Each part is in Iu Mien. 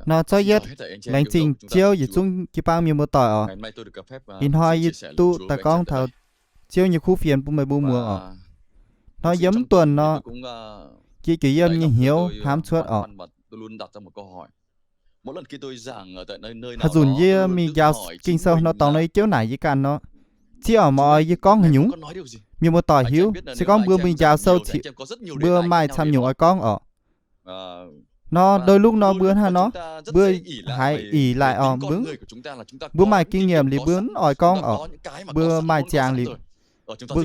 Nor zorqv yietv, laengz zingh Ziouv yietc zungv jiu-baang mienh muoz-doic oc. Ih hnoi yie duqv daaih gorngv taux Ziouv nyei kuv fienx bun meih mbuo muangx oc. Hnoi yiem mv duonx nor, yie ziouc yiem nyei hnyouv hnamv cuotv oc. Haaix nzunc yie mingh njaaux Ging-Sou nor, dorngx nor yie jouv naaic yie ganh nor, Ziouv oc, meih oix yie gorngv haaix nyungc? Mienh muoz-doic hiuv, se gorngv mbuo mingh njaaux sou, mbuo maaih camv nyungc oix gorngv oc. Nor đôi lúc nor mbuo hnangv nor, mbuo haiz ih laaic oc, mbuo, mbuo maaih kinh nghiệm liuz mbuo mv oix gorngv oc. Mbuo maaih ziangx liuz, mbuo,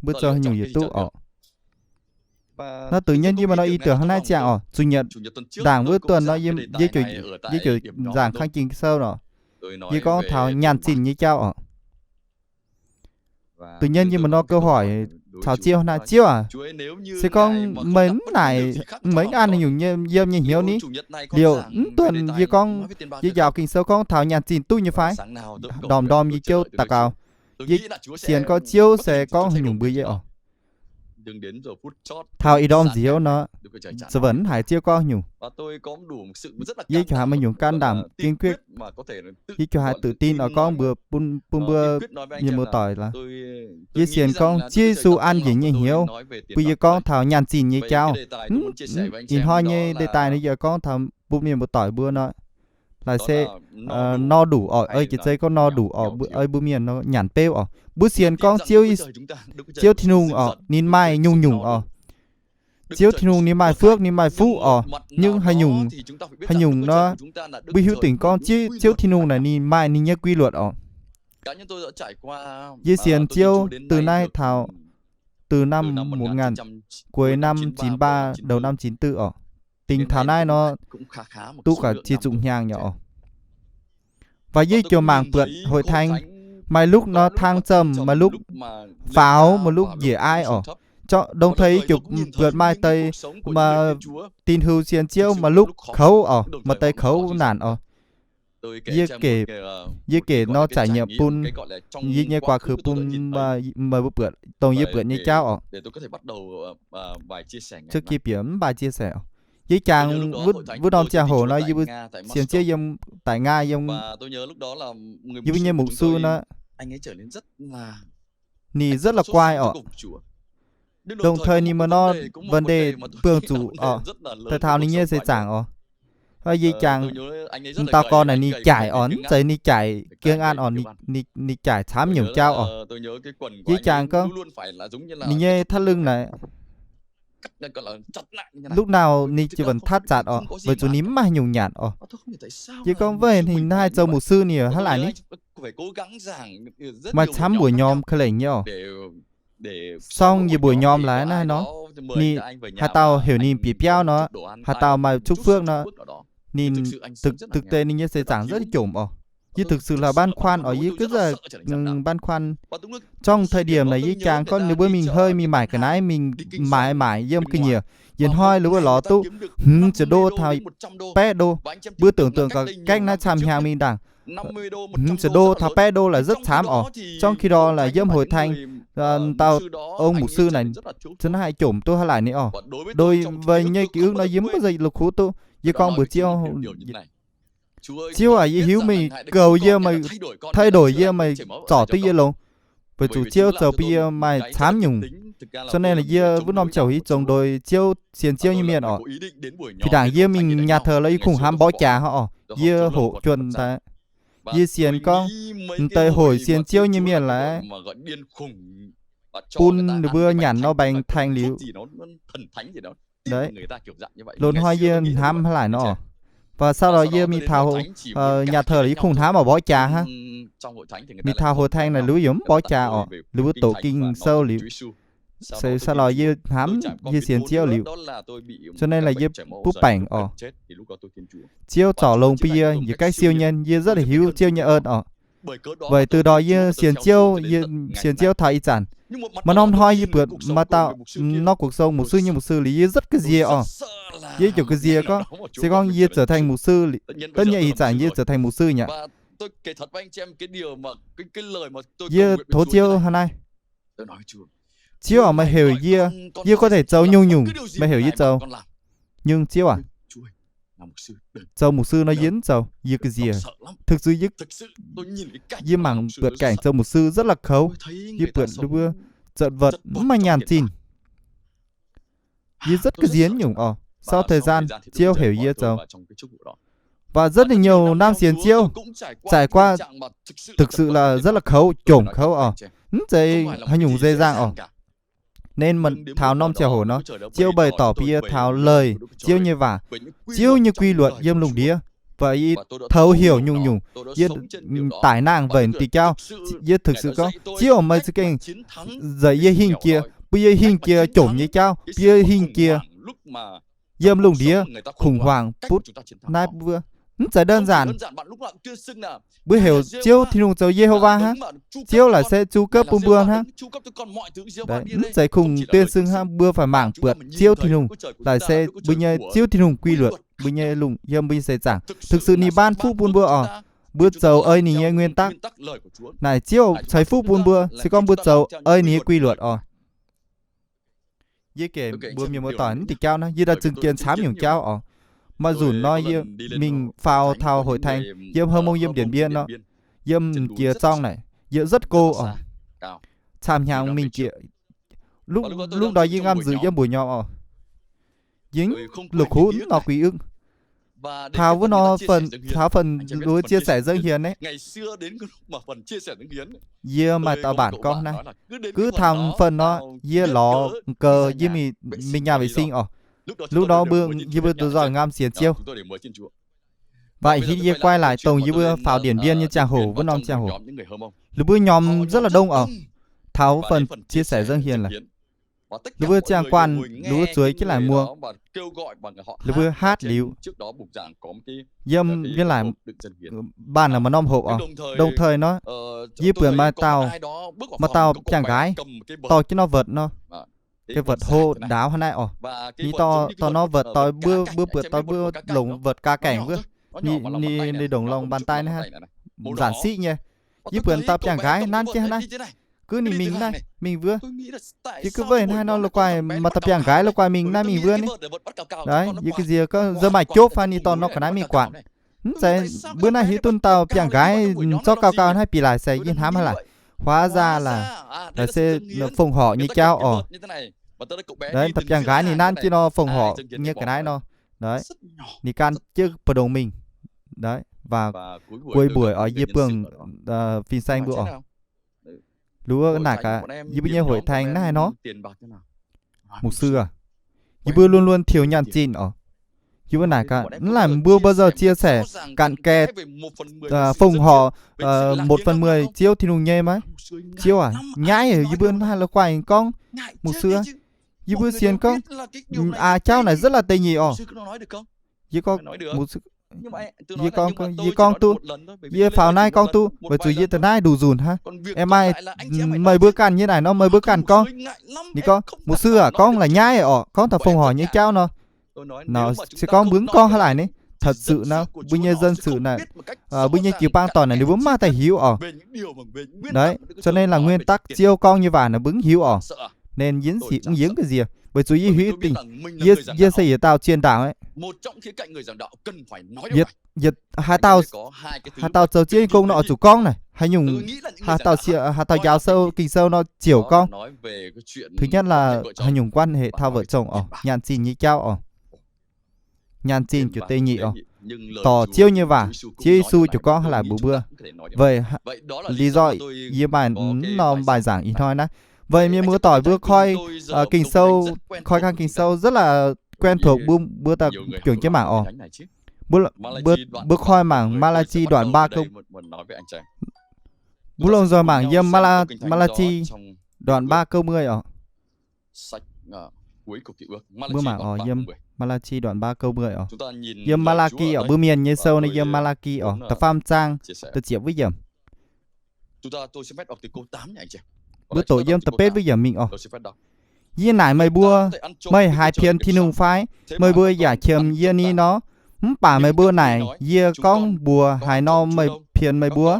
mbuo zoux haaix nyungc yietc duqv oc. Nor tự nhiên yie maaih nor ih duqv hnangv naaiv ziangh oc. Chủ nhật ndaangc wuov tuần nor, yie, yie ziouc nzaangc khang Ging-Sou oc. Yie gorngv taux nyanc zinh nyei jauv oc. Tự nhiên yie maaih nor câu hỏi caux Ziouv naaic, Ziouv aac, se gorngv meih mv naaic, meih mv an haaix nyungc yiem nyei hnyouv ni, liuz mv duonx yie gorngv, yie njaaux Ging-Sou gorngv taux nyanc zinh duqv nyei fai? Ndorm-ndorm yie jouv daux gaux, yie sienx gorngv Ziouv se gorngv haaix nyungc mbuox yie oc. Taux ih ndorm nziouv nor, za'gengh mv haiz Ziouv gorngv haaix nyungc. Yie ziouc haiz maaih nyungc can đảm kiên quyết, yie ziouc haiz tự tin oix gorngv mbuox bun, bun mbuo mienh muoz-doic lorqc. Yie sienx gorngv Ziouv Yesu an njiec nyei hnyouv bun yie gorngv taux nyanc zinh nyei jauv. Ih hnoi nyei đề tài nor yie gorngv taux bun mienh muoz-doic mbuo nor, laaix se no đủ oc, ei jiex zei gorngv no đủ oc, ei mbuo mienh nor nyanc beuv oc. Mbuo sienx gorngv Ziouv, Ziouv Tin-Hungh oc, ninh maaih nyungc-nyungc oc. Ziouv Tin-Hungh ninh maaih phước, ninh maaih phúc oc. Nhưng haaix nyungc, haaix nyungc nor, mbuo hiuv dingc gorngv Ziouv, Ziouv Tin-Hungh naaic ninh maaih ninh nyei quy luật oc. Yie sienx Ziouv từ naaiv taux, từ năm một ngàn, cuối năm chín ba, đầu năm chín tư oc. Dingc taux naaiv nor, duqv gaax ziex zuqc hnyangx nyei oc. Và yie ziouc mangc buatc hội thánh, maaih lúc nor thăng trầm, maaih lúc faaux, maaih lúc dễ ai oc. Đồng thời yie ziouc buatc maaih deix tín hữu sienx Ziouv maaih lúc kouv oc, maaih deix kouv nản oc. Yie kể, yie kể nor trải nghiệm bun, yie nyei quá khứ bun meih mbuo buatc, dongh yie buatc nyei jauv oc. Trước khi bieqc mv bài chia sẻ oc, yie jangx wuov norm ziangh hoc nor, yie mbuo sienx Ziouv yiem tại Nga, yiem, yie mbuo nyei mục sư nor, ninh rất là quái oc. Đồng thời ninh maaih norm vấn đề buangh zuqc oc, daaih taux ninh nyei seix zaangc oc. Yie jangx, m'dauh gorn naaic ninh jaic oc, mv zeiz ninh jaic kiêng an oc, ninh jaic camv nyungc jauv oc. Yie jangx gorngv ninh nyei thắt lưng naaic, lúc nào ninh jiez vẫn thắt chặt oc, weic zuqc ninh mv maaih haaix nyungc nyanc oc. Yie gorngv, Weic ninh haih zoux mục sư ninh hnangv naaic ni? Maaih camv mbuoqc norm ka'lengc nyei oc. Song yie mbuoqc norm laaix naaiv nor, ninh, haaix dauh heuc ninh bieqc biauv nor, haaix dauh maaih chúc phước nor, ninh thực tế ninh nyei seix zaangc rất jomc oc. Yie thực sự là băn khoăn oc, yie rất băn khoăn. Trong thời điểm naaic yie jangx gorngv ninh mbuo mingh hơi mingh maaic ga'naaiv, mingh maaiz maaic yiem ga'nyiec, yietc hnoi ninh mbuo lorz duqv hmz ziepc đô taux baeqv đô. Mbuo tưởng tượng gaax, cách naaiv camv hnyangx mingh ndaangc, hmz ziepc đô taux baeqv đô là rất camv oc. Trong khi đó là yiem hội thánh, dauh ông mục sư naaic, za'naaiv haih jomc duqv hnangv naaic ni oc. Đối với nyei ký ức nor yie mv zeiz la'kuqv duqv. Yie gorngv mbuox Ziouv, Ziouv aac, yie hiuv meih goux yie, meih thay đổi yie, meih zorc duqv yie longx. Weic zuqc Ziouv zoux bun yie maaih camv nyungc. Cho nên là yie wuov norm ziangh hoc yie dongh ndoih Ziouv, sienx Ziouv nyei mienh oc. Fih ndaangc yie mingh nhà thờ lorz yie kungx hnamv mborqv jaax hnangv oc. Yie hoqc juonh daaih. Yie sienx gorngv m'deix hoic sienx Ziouv nyei mienh laaix bun ninh mbuo nyanc nor mbaengx thành liuz. Loz-hnoi yie hnamv hnangv naaic nor oc. Và sau đó yie mingh taux nhà thờ lorz yie kungx hnamv mborqv jaax hnangv. Mingh taux hội thánh naaic liuz yie mv mborqv jaax oc, liuz mbuo doqc Ging-Sou liuz, sau lorz yie hnamv yie sienx Ziouv liuz. Cho nên là yie butv baengc oc. Ziouv zorc longx bun yie yietc cách siêu nhân, yie rất là hiuv Ziouv nyei ơn oc. Weic từ đó yie sienx Ziouv, yie sienx Ziouv taux ih zanc. Maaih norm hnoi yie buatc maaih dauh nor cuộc sống mục sư nyei mục sư liuz yie rất ga'nziex oc. Yie ziouc ga'nziex gorngv, se gorngv yie trở thành mục sư, tất nhiên ih zanc yie trở thành mục sư nhỉ. Yie tov Ziouv hnangv naaiv, Ziouv aac, meih heuc yie, yie có thể zoux nyungc-nyungc meih heuc yie zoux. Nhưng Ziouv aac, Zoux mục sư nor yie mv zoux, yie ga'nziex. Thực sự yie, yie mangc buatc cảnh zoux mục sư rất là kouv. Yie buatc ninh mbuo zoux word mv maaih nyaanh zinh. Yie rất ga'nziex nyungc oc. Sau thời gian Ziouv heuc yie zoux. Và rất là nhiều năm Ziouv trải qua, thực sự là rất là kouv, jomc kouv oc. Mv zeiz haaix nyungc dễ dàng oc. Nên mv taux norm ziangh hoc nor, Ziouv bày tỏ bun yie taux lời Ziouv nyei waac, Ziouv nyei quy luật yiem lungh ndiev. Và yie thấu hiểu nyungc-nyungc, yie tải năng weic diuh jauv. Yie thực sự gorngv, Ziouv, meih za'gengh nzengc yie hingh jiex, bun yie hingh jiex jomc nyei jauv, bun yie hingh jiex yiem lungh ndiev khủng hoảng butv naaiv mbuo. Mv zeiz đơn giản. Mbuo heuc Ziouv Tin-Hungh zoux Ye-ho-va hnangv. Ziouv laaic se chu cấp bun mbuo hnangv. Mv zeiz kungx tuyên xưng hnangv, mbuo phải mangc buatc Ziouv Tin-Hungh laaic se mbuo nyei Ziouv Tin-Hungh quy luật, mbuo nyei lungh yiem mbuo nyei seix zaangc. Thực sự ninh ban fuqv bun mbuo oc. Mbuo zoux ei ninh nyei nguyên tắc. Naaic Ziouv ceix fuqv bun mbuo se gorngv mbuo zoux ei ninh nyei quy luật oc. Yie gec mbuox mienh muoz-doic mv diuh jauv naaiv, yie daaih zungh jien camv nyungc jauv oc. Maaih nzunc nor yie mingh faaux taux hội thánh, yiem Hơ Mông yiem Điện Biên nor, yiem jiex zorng naaic, yie rất cô oc. Camv hnyangx mingh jiex. Lúc đó yie ngamv nzuih yiem mbuoqc nyormh oc. Yie lục khúv mv nor ký ức. Taux wuov nor phần, taux phần đối chia sẻ dâng hiến ấy, yie maaih dauh bản gorngv naaiv, cứ taux phần nor yie lorz gờ yie mingh nhà vệ sinh oc. Lúc đó mbuo, yie mbuo tự do ngamv sienx Ziouv. Và yie quay lại dongh yie mbuo faaux Điện Biên nyei ziangh hoc, wuov norm ziangh hoc, ninh mbuo nhòm rất là đông oc. Taux phần chia sẻ dâng hiến lorqc, ninh mbuo ziangh guanh, ninh mbuo zueiz jienv laaic muoz, ninh mbuo hát liuz, yiem yie laaic bàn là một norm hộp oc. Đồng thời nor, yie buatc maaih dauh, maaih dauh biangh nqaaiv dorh jienv norm vật nor, cái vật hô đảo hnangv naaiv oc. Ninh dorh, dorh norm vật, mbuo, mbuo buatc dorh mbuo longc vật ca cảnh wuov, ninh, ninh longc lòng bàn tay naaiv, giản dị nyei. Yie buatc dauh biangh nqaaiv nanv jienv hnangv naaiv, gux ninh mingh naaiv mingh wuov. Yie gux weic haaix nor la'guaih maaih dauh biangh nqaaiv la'guaih mingh naaiv mingh wuov ni. Yie ga'nziex gorngv nzunc maaih jopv fai ninh dorh norm ga'naaiv mingh guatc. Mv zeiz, mbuo naaiv hiuv duqv dauh biangh nqaaiv zorqv gauh gauh naaiv bieqc laaix se yie hnamv haic laaix, hóa ra là, là se phone họp nyei jauv oc. Biangh nqaaiv ninh nanv jienv nor phone họp nyei ga'naaiv nor, ninh gan jienv ba'ndongx mingh. Và cuối buổi oc, yie buangh fin-saeng mbuo oc, luov naaic gaax, yie mbuo nyei hội thánh naaiv haaix nor, mục sư aac, yie mbuo luôn luôn thiếu nhan chỉnh oc. Yie mbuo naaic gaax, naaiv laaic mbuo bao giờ chia sẻ cặn kẽ phone họp một phần mười Ziouv Tin-Hungh nyei maiv? Ziouv aac, nyaiv, yie mbuo mv haih la'guaih gorngv, mục sư aac, yie mbuo sienx gorngv, aa, jauv naaic rất là tế nhị oc. Yie gorngv, yie gorngv duqv, yie faaux naaiv gorngv duqv, weic zuqc yie daaih naaiv nduqc nzunc hnangv. Aengx maaih, meih mbuo ganh nyei naaic nor meih mbuo ganh gorngv. Ninh gorngv, mục sư aac, gorngv la'nyaiv oc, gorngv taux phone họp nyei jauv nor. Se gorngv mbuo mv gorngv hnangv naaic ni, thật sự nor, mbuo nyei dân sự naaic, mbuo nyei jiu-baang dorn naaic ninh mbuo mv maaih daaih hiuv oc. Cho nên là nguyên tắc Ziouv gorngv nyei waac naaic mbuo mv hiuv oc. Nên yie mv, yie mv ga'nziex, weic zuqc yie hiuv dingc, yie se yietc dauh truyền đạo aqv. Haaix dauh zoux Ziouv nyei gong nor oix zuqc gorngv naaic, haaix nyungc, haaix dauh njaaux sou, Ging-Sou nor ziouc gorngv. Thứ nhất là haaix nyungc quan hệ taux vợ chồng oc, nhan chỉnh nyei jauv oc. Nhan chỉnh ziouc deix nyeic oc. Dorh Ziouv nyei waac, Ziouv Yesu ziouc gorngv hnangv naaic mbuox mbuo. Weic lý do yie maaih norm bài giảng ih hnoi naaiv. Weic mienh muoz-doic mbuo koi Ging-Sou, koi kang Ging-Sou rất là quen thuộc, mbuo, mbuo daaih juangc jienv mangc oc. Mbuo koi mangc Malachi đoạn ba câu, mbuo lomh nzoih mangc yiem Malachi đoạn ba câu mười oc. Mbuo mangc oc, yiem Malachi đoạn ba câu mười oc. Yiem Malaki oc, mbuo mienh nyei sou naaiv yiem Malaki oc, da'faam zaang da'ziepc wuov yiemc. Mbuo doqc yiem da'betv wuov yiemc mingh oc. Yie naaic meih mbuo, meih haiz pienx Tin-Hungh fai? Meih mbuo yaac qiemx yie ni nor. Mv baac meih mbuo naaic yie gorngv mbuox haaix nor meih pienx meih mbuo.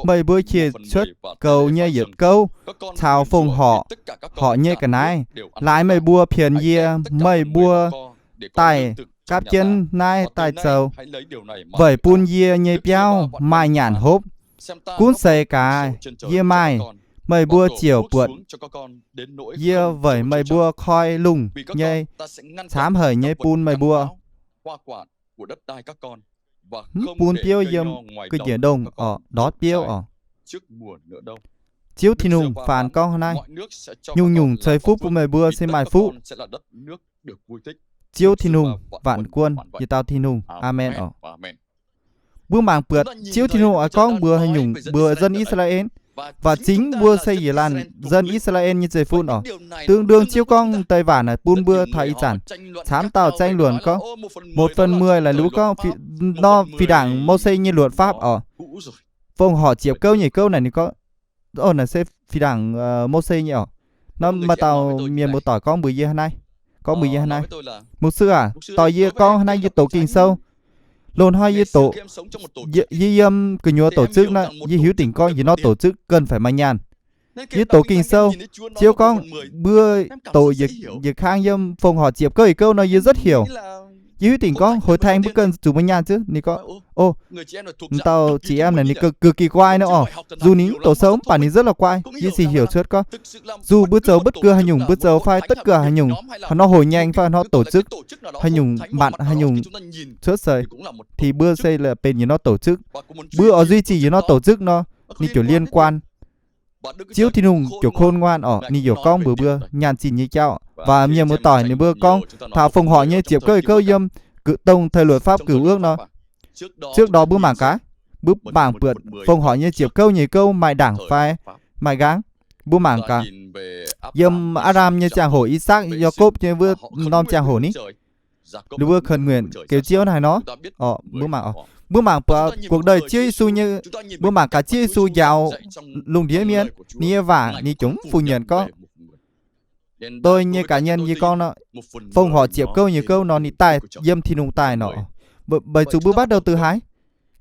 Meih mbuo qiex cuotv goux nyei yietc gouv caux fongc horc, horc nyei ga'naaiv, laaix meih mbuo pienx yie, meih mbuo daaih gapv jienv naaiv daaih zoux, weic bun yie nyei biauv maaih nyaanh hopv. Gunv seix gaax yie maaih, meih mbuo ziouc buatc yie weic meih mbuo koi lungh nyei, camv haic nyei bun meih mbuo, mv bun biouv yiem ga'nyiec ndongh orqc, ndortv biouv orqc. Ziouv Tin-Hungh faanx gorngv hnangv naaiv, nyungc-nyungc ceix fuqv bun meih mbuo se maaih fuqv. Ziouv Tin-Hungh, Waanc Guôn yietc dauh Tin-Hungh. Aamen orqc. Mbuo mangc buatc Ziouv Tin-Hungh oix gorngv mbuox haaix nyungc mbuox nzunc I^saa^laa^en, waac zingx mbuo se yietc laanh nzunc I^saa^laa^en nyei zeiv-fun orqc. Dungx-dungx Ziouv gorngv deix waac naaic bun mbuo taux ih zanc camv dauh zaeng luonc gorngv, một phần mười laaic luov gorngv nor fih ndaangc Mose nyei luật pháp orqc, fongc horc ziepc gouv nyei gouv naaic ninh gorngv, naaic se fih ndaangc Mose nyei orqc. Nor maaih dauh mienh muoz-doic gorngv mbuox yie hnangv naaiv, gorngv mbuox yie hnangv naaiv, Mục sư aac, dorh yie gorngv hnangv naaiv, yie doqc Ging-Sou. Loz-hnoi yie doqc, yie yiem gu'nyuoz tổ chức naaiv, yie hiuv dingc gorngv yietc norm tổ chức cần phải maaih nyaanh. Yie doqc Ging-Sou, Ziouv gorngv mbuo doqc yietc kang yiem fongc horc ziepc gouv yietc gouv nor yie rất hiểu. Yie hiuv dingc gorngv hội thánh mbuo cần phải maaih nyaanh ziouc. Ninh gorngv, o, dauh chị em naaic ninh cực kỳ乖nor orqc. Dù ninh mv doqc sou mv baac ninh rất là乖. Yie sic heuc cuotv gorngv, dù mbuo zoux bất cứ haaix nyungc, mbuo zoux fai tất cả haaix nyungc, haaix norm hội nhánh fai haaix norm tổ chức, haaix nyungc mặn haaix nyungc cuotv seix, thì mbuo se là benx yietc norm tổ chức. Mbuo oix duy trì yietc norm tổ chức nor, ninh ziouc liên quan. Ziouv Tin-Hungh ziouc khôn ngoan orqc, ninh ziouc gorngv mbuox mbuo nyaanh zinh nyei jauv. Waac mienh muoz-doic ninh mbuo gorngv taux fongc horc nyei ziepc gouv gouv yiem cựu, đồng thời luật pháp cựu ước nor. Trước đó mbuo mangc gaax, mbuo mangc buatc fongc horc nyei ziepc gouv nyei gouv maaih ndaangc fai maaih nqaang. Mbuo mangc gaax, yiem Aa^ndam nyei ziangh hoc, I^sakc, Yaakopv nyei wuov norm ziangh hoc ni, ninh mbuo khẩn nguyện kêu Ziouv haaix nor. Mbuo mangc, mbuo mangc buatc cuộc đời Ziouv Yesu nyei, mbuo mangc gaax Ziouv Yesu njaaux lungh ndiev mienh, ninh nyei waac ninh ziouc mv phủ nhận gorngv, tôi nyei cá nhân yie gorngv nor, fongc horc ziepc gouv nyei gouv nor ninh daaih yiem Tin-Hungh daaih nor. Weic zuqc mbuo bắt đầu từ haaix?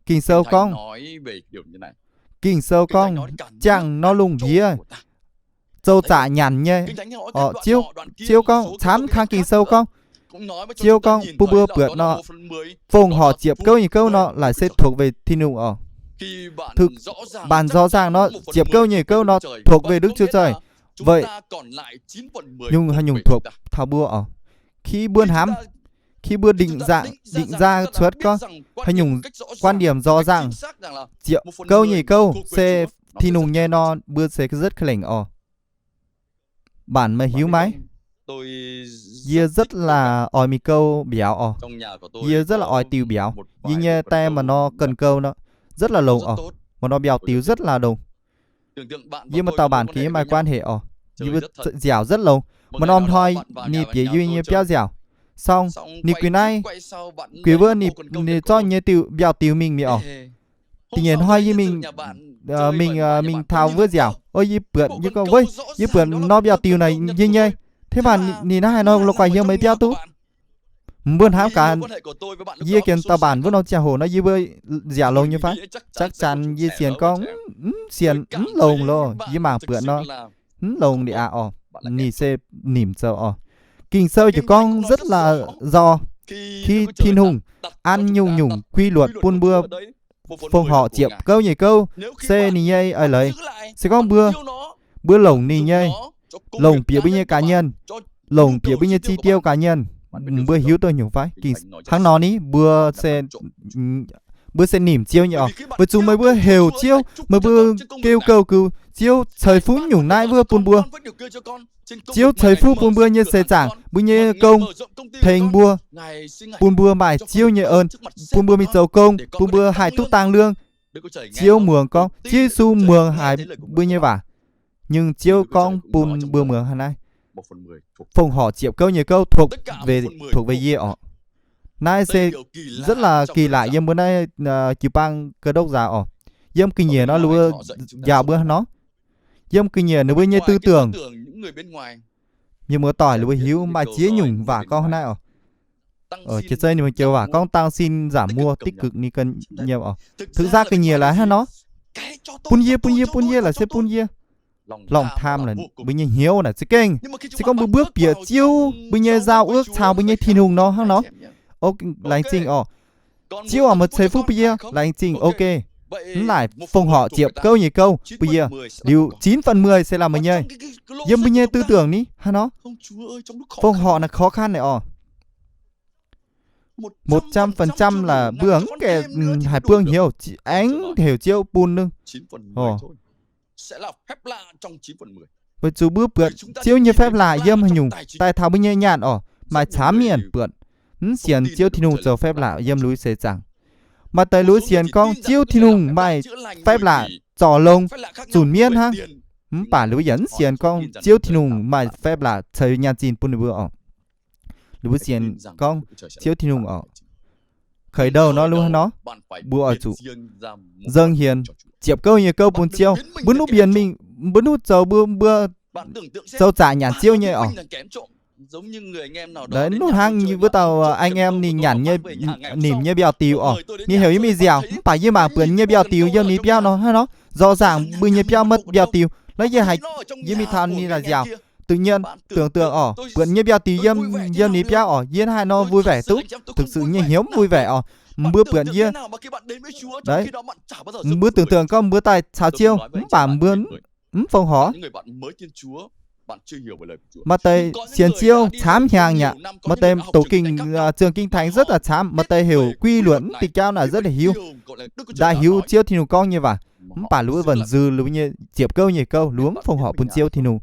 Ging-Sou gorngv, Ging-Sou gorngv, ziangh nor lungh ndiev zoux zaqc nyanc nyei. Ziouv, Ziouv gorngv camv kang Ging-Sou gorngv, Ziouv gorngv bun mbuo buatc nor, fongc horc ziepc gouv nyei gouv nor laaic se thuộc về Tin-Hungh orqc. Thực bản rõ ràng nor, ziepc gouv nyei gouv nor thuộc về Đức Chúa Trời. Vậy nyungc haaix nyungc thuộc taux mbuo orqc? Khi mbuo hnamv, khi mbuo định ra, định ra cuotv gorngv haaix nyungc quan điểm rõ ràng, ziepc gouv nyei gouv se Tin-Hungh nyei nor, mbuo se rất khen lengc orqc. Bạn mà hiếu maiv? Yie rất là oix mingh kouv mbiauz orqc. Yie rất là oix tiux mbiauz. Yie nyei die maaih norm cần câu nor rất là longx orqc. Maaih norm mbiauz tiux rất là longx. Yie maaih dauh bạn kì yie maaih quan hệ orqc. Yie mbuo nziaauc rất longx. Maaih norm hnoi ninh bieqc yie nyei biauv nziaauc. Song ninh guix naaiv, guix wuov ninh, ninh zorqv nyei diuh mbiauz tiux mingh mi'aqv orqc. Da'nyeic hnoi yie mingh, mingh, mingh taux wuov nziaauc. Ov, yie buatc, yie gorngv, Weiv, yie buatc norm mbiauz tiux naaic yie nyei. Thế mà ninh naaiv haaix nor la'guaih yiem meih biauv duqv? Mbuo hnamv gaax, yie gengh dauh bản wuov norm ziangh hoc nor yie mbuo nziaauc longx nyei fai? Chắc chắn yie sienx gorngv mv sienx, mv longx loh. Yie mangc buatc nor, mv longx liuz aqv orqc. Ninh se nimc zoux orqc. Ging-Sou ziouc gorngv rất là rõ, khi Tin-Hungh an nyungc-nyungc quy luật bun mbuo fongc horc ziepc gouv nyei gouv, se ninh nyei eix leiz. Se gorngv mbuo, mbuo longc ninh nyei, longc bieqc mbuo nyei cá nhân, longc bieqc mbuo nyei chi tiêu cá nhân, mbuo hiuv duqv nyungc fai? Hnangv nor ni, mbuo se, mbuo se nimc Ziouv nyei orqc. Weic zuqc meih mbuo heuc Ziouv, meih mbuo kêu cầu cửu Ziouv ceix fuqv nyungc naaiv wuov bun mbuo. Ziouv ceix fuqv bun mbuo nyei seix zaangc, mbuo nyei gong, tengx mbuo, bun mbuo maaih Ziouv nyei ơn, bun mbuo mingh zoux gong, bun mbuo haih duqv dang lương. Ziouv muangx gorngv, Ziouv Yesu muangx haiz mbuo nyei waac. Nhưng Ziouv gorngv bun mbuo muangx hnangv naaiv, fongc horc ziepc gouv nyei gouv thuộc về, thuộc về yie orqc. Naaiv se rất là kỳ lạ yiem mbuo naaiv jiu-baang Cơ Đốc giáo orqc. Yiem ga'nyiec nor ninh mbuo njaaux mbuo hnangv nor. Yiem ga'nyiec ninh mbuo nyei tư tưởng, mienh muoz-doic ninh mbuo hiuv maaih ziex nyungc waac gorngv hnangv naaiv orqc. Aa, jiex zei ninh mbuo joux waac gorngv tăng sinh giảm mua, tích cực ni cân nhẹ orqc. Thực ra ga'nyiec là hnangv nor, bun yie, bun yie, bun yie, laaic se bun yie. Lòng tham là mbuo nyei hnyouv naaic za'gengh, se gorngv mbuo mbuov bieqc Ziouv mbuo nyei giao ước caux mbuo nyei Tin-Hungh nor hnangv nor. laengz zingh orqc. Ziouv aac, meih ceix fuqv bun yie, laengz zingh, ok. Mv naaic fongc horc ziepc gouv nyei gouv bun yie, liuz chín phần mười se laaix meih nyei. Yiem mbuo nyei tư tưởng ni hnangv nor, fongc horc naaic khó khăn naaic orqc. Một trăm phần trăm là mbuo mv gaengh haiz buangh hnyouv, aengx heuc Ziouv bun nor. Weic zuqc mbuo buatc Ziouv nyei phép lạ yiem haaix nyungc daaih taux mbuo nyei nyaanh orqc, maaih camv mienh buatc mv sienx Ziouv Tin-Hungh zoux phép lạ yiem lui seix zaangc. Maaih deix lui sienx gorngv Ziouv Tin-Hungh maaih phép lạ zorc longx zunc mienv hnangv. Mv baac lui yaac mv sienx gorngv Ziouv Tin-Hungh maaih phép lạ ceix nyaanh zinh bun ninh mbuo orqc. Lui mbuo sienx gorngv Ziouv Tin-Hungh orqc, khởi đầu nor lui hnangv nor, mbuo oix zuqc dâng hienx ziepc gouv nyei gouv bun Ziouv. Mbuo nuqv mbienx mingh, mbuo nuqv zoux mbuo, mbuo zoux zaqc nyanc Ziouv nyei orqc. Nuqv hnangv wuov dauh anh em ninh nyanc nimc nyei mbiauh diux orqc. Ninh heuc yie mingh nziaauc, mv baac yie mangc buatc nyei mbiauh diux yiem ninh biauv nor hnangv nor, rõ ràng mbuo nyei biauv maiv mbiauh diux. Laaix yie haiz, yie mingh taux ninh naaic nziaauc, tự nhiên tưởng tượng orqc, buatc nyei mbiauh diux yiem, yiem ninh biauv orqc, yie haih nor vui vẻ duqv, thực sự nyei hnyouv vui vẻ orqc. Mbuo buatc yie, mbuo tưởng tượng gorngv mbuo daaih caux Ziouv mv baac mbuo mv fongc horc. Maaih deix sienx Ziouv camv hnyangx nyei aqv. Maaih deix doqc ging, zong kinh thánh rất là camv, maaih deix heuc quy luật mv diuh jauv naaic rất là hiuv, daaih hiuv Ziouv Tin-Hungh gorngv nyei waac, mv baac lui wuov vần dư lui nyei ziepc gouv nyei gouv lui mv fongc horc bun Ziouv Tin-Hungh.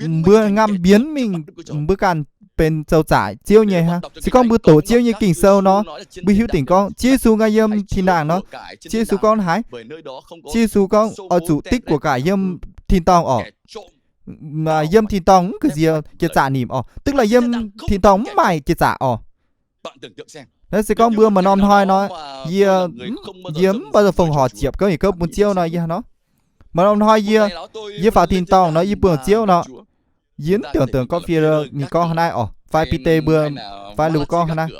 Mbuo ngam mbienx mingh, mbuo ganh benx zoux zaqc Ziouv nyei hnangv. Se gorngv mbuo doqc Ziouv nyei Ging-Sou nor, mbuo hiuv dingc gorngv Ziouv Yesu nqa'haav yiem tin ndaangc nor, Ziouv Yesu gorngv haaix? Ziouv Yesu gorngv oix zuqc dikv của cải ยม tin-dorngh orqc. Yiem tin-dorngh mv ga'nziex jiex zaqc nimc orqc. Dikv laaix yiem tin-dorngh mv maaih jiex zaqc orqc. Naaiv se gorngv mbuo maaih norm hnoi nor, yie, yie mv baac fongc horc ziepc gouv nyei gouv bun Ziouv nor, yie hnangv nor. Maaih norm hnoi yie, yie faaux tin-dorngh nor, yie buangh Ziouv nor, yie mv tưởng tượng gorngv Phi-e-đơ ninh gorngv hnangv naaiv orqc, fai Bide mbuo, fai ninh mbuo gorngv hnangv naaiv.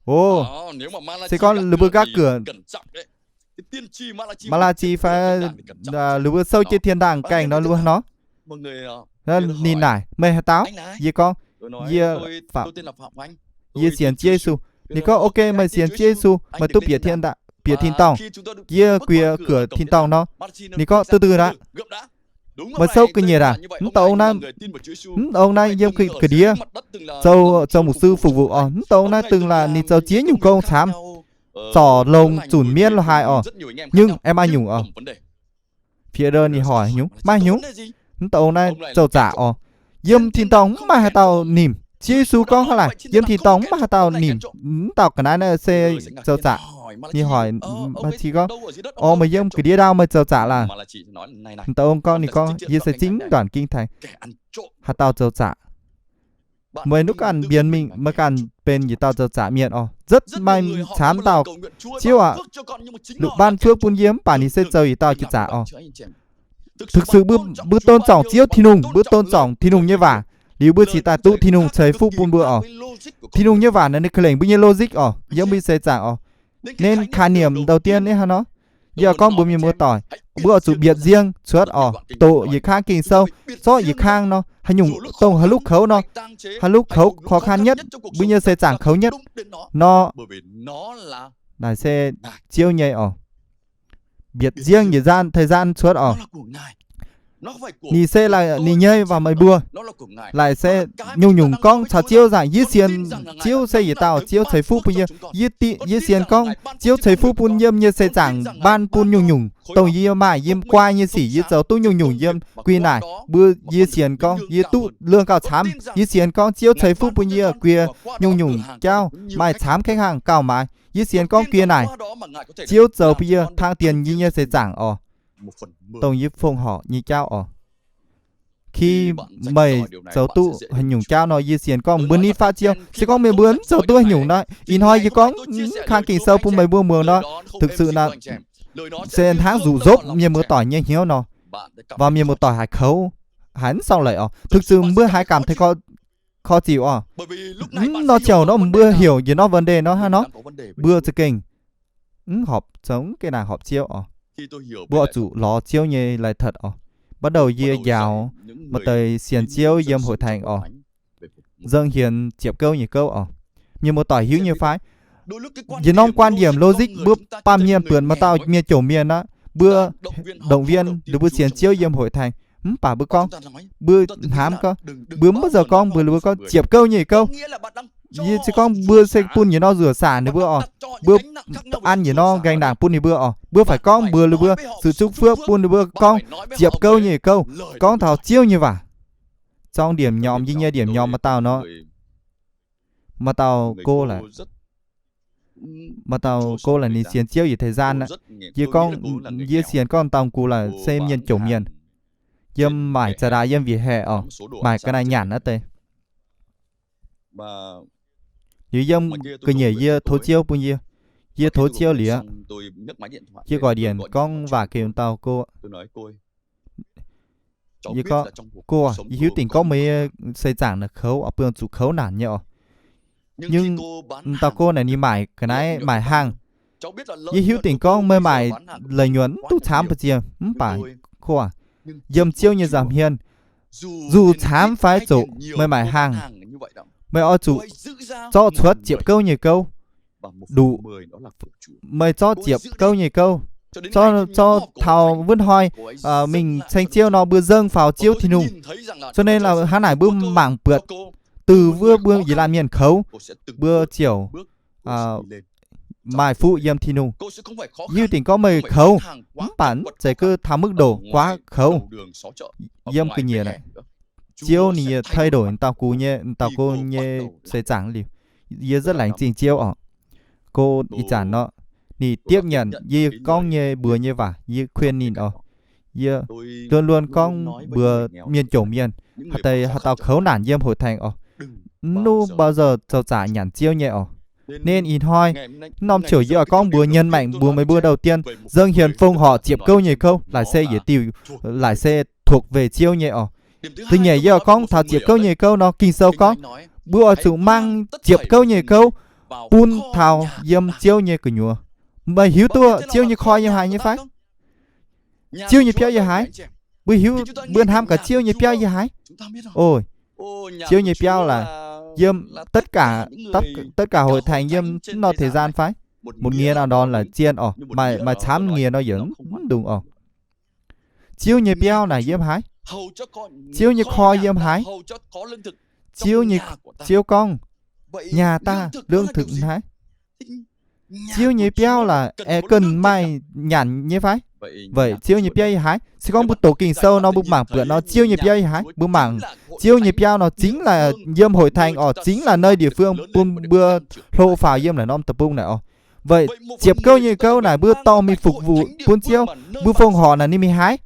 O, se gorngv ninh mbuo nqa'gaav, Maa^laa^si fai ninh mbuo sou jienv thiên đàng gaengh nor, ninh mbuo hnangv nor. Ninh naaic, meih haaix dauh? Yie gorngv, yie, yie sienx Ziouv Yesu. Ninh gorngv, ok, meih sienx Ziouv Yesu, meih duqv bieqc tin-dorngh. Yie guiex của 'tin-dorngh 'nor. Ninh gorngv, từ từ đã, meih souv ga'nyiec aqv. Mv dongh ong naaiv, mv dongh ong naaiv yiem ga'ndiev zoux, zoux mục sư phục vụ orqc. Mv dongh ong naaiv dongh là ninh zoux ziex nyungc gong camv, zorc longx zunc mienv lo haaix orqc. Nhưng aengx maaih nyungc orqc. Phi-e-đơ ninh hoic nyungc, maaih nyungc. Mv dongh ong naaiv zoux zaqc orqc. Yiem tin-dorngh mv maaih haaix dauh nimc. Ziouv Yesu gorngv hnangv naaic, yiem tin-dorngh mv maaih haaix dauh nimc. Mv dauh ga'naaiv naaiv se zoux zaqc. Ninh hoic Maa^laa^si gorngv, o, meih yiem ga'ndiev ndau meih zoux zaqc laah? Mv dongh ong gorngv, ninh gorngv, yie se zingv 段 kinh thánh, haaix dauh zoux zaqc. Meih nuqv ganh mbienx mingh, meih ganh benx yietc dauh zoux zaqc mienh orqc. Rất may mv camv dauh. Ziouv aac, lungh ban fuoqv bun yie mv baac ninh se zoux yietc dauh jiex zaqc orqc. Thực sự mbuo, mbuo tôn trọng Ziouv Tin-Hungh, mbuo tôn trọng Tin-Hungh nyei waac, liuz mbuo cingx daaih duqv Tin-Hungh ceix fuqv bun mbuo orqc. Tin-Hungh nyei waac naaiv ninh ka'lengc mbuo nyei logic orqc, yiem mbuo nyei seix zaangc orqc. Nên khái niệm đầu tiên naaiv hnangv nor, yie gorngv mbuox mienh muoz-doic, mbuo oix zuqc mbietc nziang cuotv orqc, doqc yietc kang Ging-Sou, zorqv yietc kang nor, haaix nyungc dongh haaix lub koux nor, haaix lub koux khó khăn nhất, mbuo nyei seix zaangc koux nhất nor, naaic se Ziouv nyei orqc. Mbietc nziang yietc thời gian cuotv orqc. Ninh se laaic ninh nyei waac meih mbuo. Laaic se nyungc-nyungc gorngv caux Ziouv nzaangc, yie sienx Ziouv se yietc dauh Ziouv ceix fuqv bun yie. Yie sienx gorngv Ziouv ceix fuqv bun yiem nyei seix zaangc, ban bun nyungc-nyungc dongh yie maaih, yiem guai nyei sic yie zoux duqv nyungc-nyungc yiem guih naaic. Mbuo, yie sienx gorngv yie duqv luong gauh camv. Yie sienx gorngv Ziouv ceix fuqv bun yie guiex nyungc-nyungc jauv maaih camv kangv hnaangx gauh maaiz. Yie sienx gorngv guiex naaic Ziouv zoux bun yie tang dienx yie nyei seix zaangc orqc, dongh yie fongc horc nyei jauv orqc. Khi meih zoux duqv haaix nyungc jauv nor, yie sienx gorngv mbuo nitv fatv Ziouv. Se gorngv meih mbuo mv zoux duqv haaix nyungc nor, ih hnoi yie gorngv mv kang Ging-Sou bun meih mbuo muangx nor, thực sự nor, se hnangv zuqc nzopv mienh muoz-doic nyei hnyouv nor, waac mienh muoz-doic haiz kouv, haiz mv sorng leiz orqc. Thực sự mbuo haiz cảm thấy khó chịu orqc. Mv nor ziouc nor mbuo heuc njiec nor vấn đề nor hnangv nor, mbuo za'gengh mv horpc zoux ga'naaiv horpc Ziouv orqc. Mbuo oix zuqc lorz Ziouv nyei la'thatc orqc. Bắt đầu yie njaaux maaih deix sienx Ziouv yiem hội thánh orqc, dâng hiến ziepc gouv nyei gouv orqc. Mienh muoz-doic hiuv nyei fai? Yietc norm quan điểm logic mbuo baamh mienh buonc maaih dauh mienh jomc mienh aqv, mbuo động viên ninh mbuo sienx Ziouv yiem hội thánh. Mv baac mbuo gorngv, mbuo hnamv gorngv, mbuo mv baac zoux gorngv mbuo, mbuo gorngv ziepc gouv nyei gouv. Yie se gorngv mbuo se bun yietc norm nzuonx saah ninh mbuo oc, mbuo an yietc norm ganh ndaangc bun ninh mbuo oc. Mbuo faix gorngv mbuox ninh mbuo, zuqc zungv fuoqv bun ninh mbuo gorngv ziepc gouv nyei gouv, gorngv taux Ziouv nyei waac. Zorng điểm nhóm, yie nyei điểm nhóm maaih dauh nor, maaih dauh gorngv laaix, maaih dauh gorngv laaix ninh sienx Ziouv yietc thời gian aqv. Yie gorngv, yie sienx gorngv dauh gux laaix se mienh jomc mienh, yiem maaic za'gengh daaih yiem vỉa hè oc, maaic ga'naaiv nyanc aqv deix. Liuz yiem ga'nyiec yie tov Ziouv bun yie, yie tov Ziouv liuz, yie gọi điện gorngv waac gengh dauh gorngv, yie gorngv, Gorx, yie hiuv dingc gorngv meih seix zaangc naaic kouv, buangh zuqc kouv naanc nyei oc. Nhưng dauh gorngv naaic ninh maaic ga'naaiv maaic hangh. Yie hiuv dingc gorngv meih maaic leiz nyuonh mv duqv camv ba'ziex, mv baac gorx, yiem Ziouv nyei nza'hmien, zuqc camv fai zoqc meih maaic hangh, meih oix zuqc zorqv cuotv ziepc gouv nyei gouv nduqc. Meih zorqv ziepc gouv nyei gouv, zorqv taux wuov hnoi mingh ceng Ziouv nor mbuo nzengc faaux Ziouv Tin-Hungh. So naaiv hnangv naaic mbuo mangc buatc, dongh wuov mbuo yietc laanh mienh kouv, mbuo ziouc maaih fuqv yiem Tin-Hungh. Hiuv dingc gorngv meih kouv, mv baac mv zeiz gouv taux mức độ quá kouv. Yiem ga'nyiec naaic, Ziouv ninh thay đổi dauh gux nyei, dauh gorngv nyei seix zaangc liuz, yie rất laengz zingh Ziouv oc. Gorngv ih zanc nor, ninh tiếp nhận yie gorngv nyei mbuox nyei waac, yie khuyên ninh oc. Yie luôn luôn gorngv mbuox mienh jomc mienh, haaix dauh kouv naanc yiem hội thánh oc, mv nuqv bao giờ zoux zaqc nyanc Ziouv nyei oc. Nên ih hnoi, norm ziouc yie oix gorngv mbuox nhấn mạnh mbuox meih mbuo đầu tiên, dâng hiến phung họ ziepc gouv nyei gouv, laaic se yietc diuh, laaic se thuộc về Ziouv nyei oc. Da'nyeic yie oix gorngv taux ziepc gouv nyei gouv nor, Ging-Sou gorngv, mbuo oix zuqc mangc ziepc gouv nyei gouv bun taux yiem Ziouv nyei gu'nyuoz. Meih hiuv duqv Ziouv nyei koi yiem haaix nyei fai? Ziouv nyei biauv yiem haaix? Mbuo hiuv, mbuo hnamv gaax Ziouv nyei biauv yiem haaix? Ov, Ziouv nyei biauv laaix yiem tất cả, tất cả hội thánh yiem norm thời gian fai? Một nghĩa nào đó là zien oc, maaih camv nghĩa nor yaac mv dungx oc. Ziouv nyei biauv naaic yiem haaix? Ziouv nyei koi yiem haaix? Ziouv nyei, Ziouv gorngv, nhà ta lương thực hnangv haaix? Ziouv nyei biauv laaix aengx cần maaih nyanc nyei fai? Weic Ziouv nyei biauv yiem haaix? Se gorngv mbuo doqc Ging-Sou nor mbuo mangc buatc nor Ziouv nyei biauv yiem haaix? Mbuo mangc Ziouv nyei biauv nor chính là yiem hội thánh oc, chính là nơi địa phương bun mbuo hlo faaux yiem naaic norm deic-bung naaic oc. Weic ziepc gouv nyei gouv naaic mbuo dorh mingh phục vụ bun Ziouv, mbuo phone họp naaic ninh mingh haaix?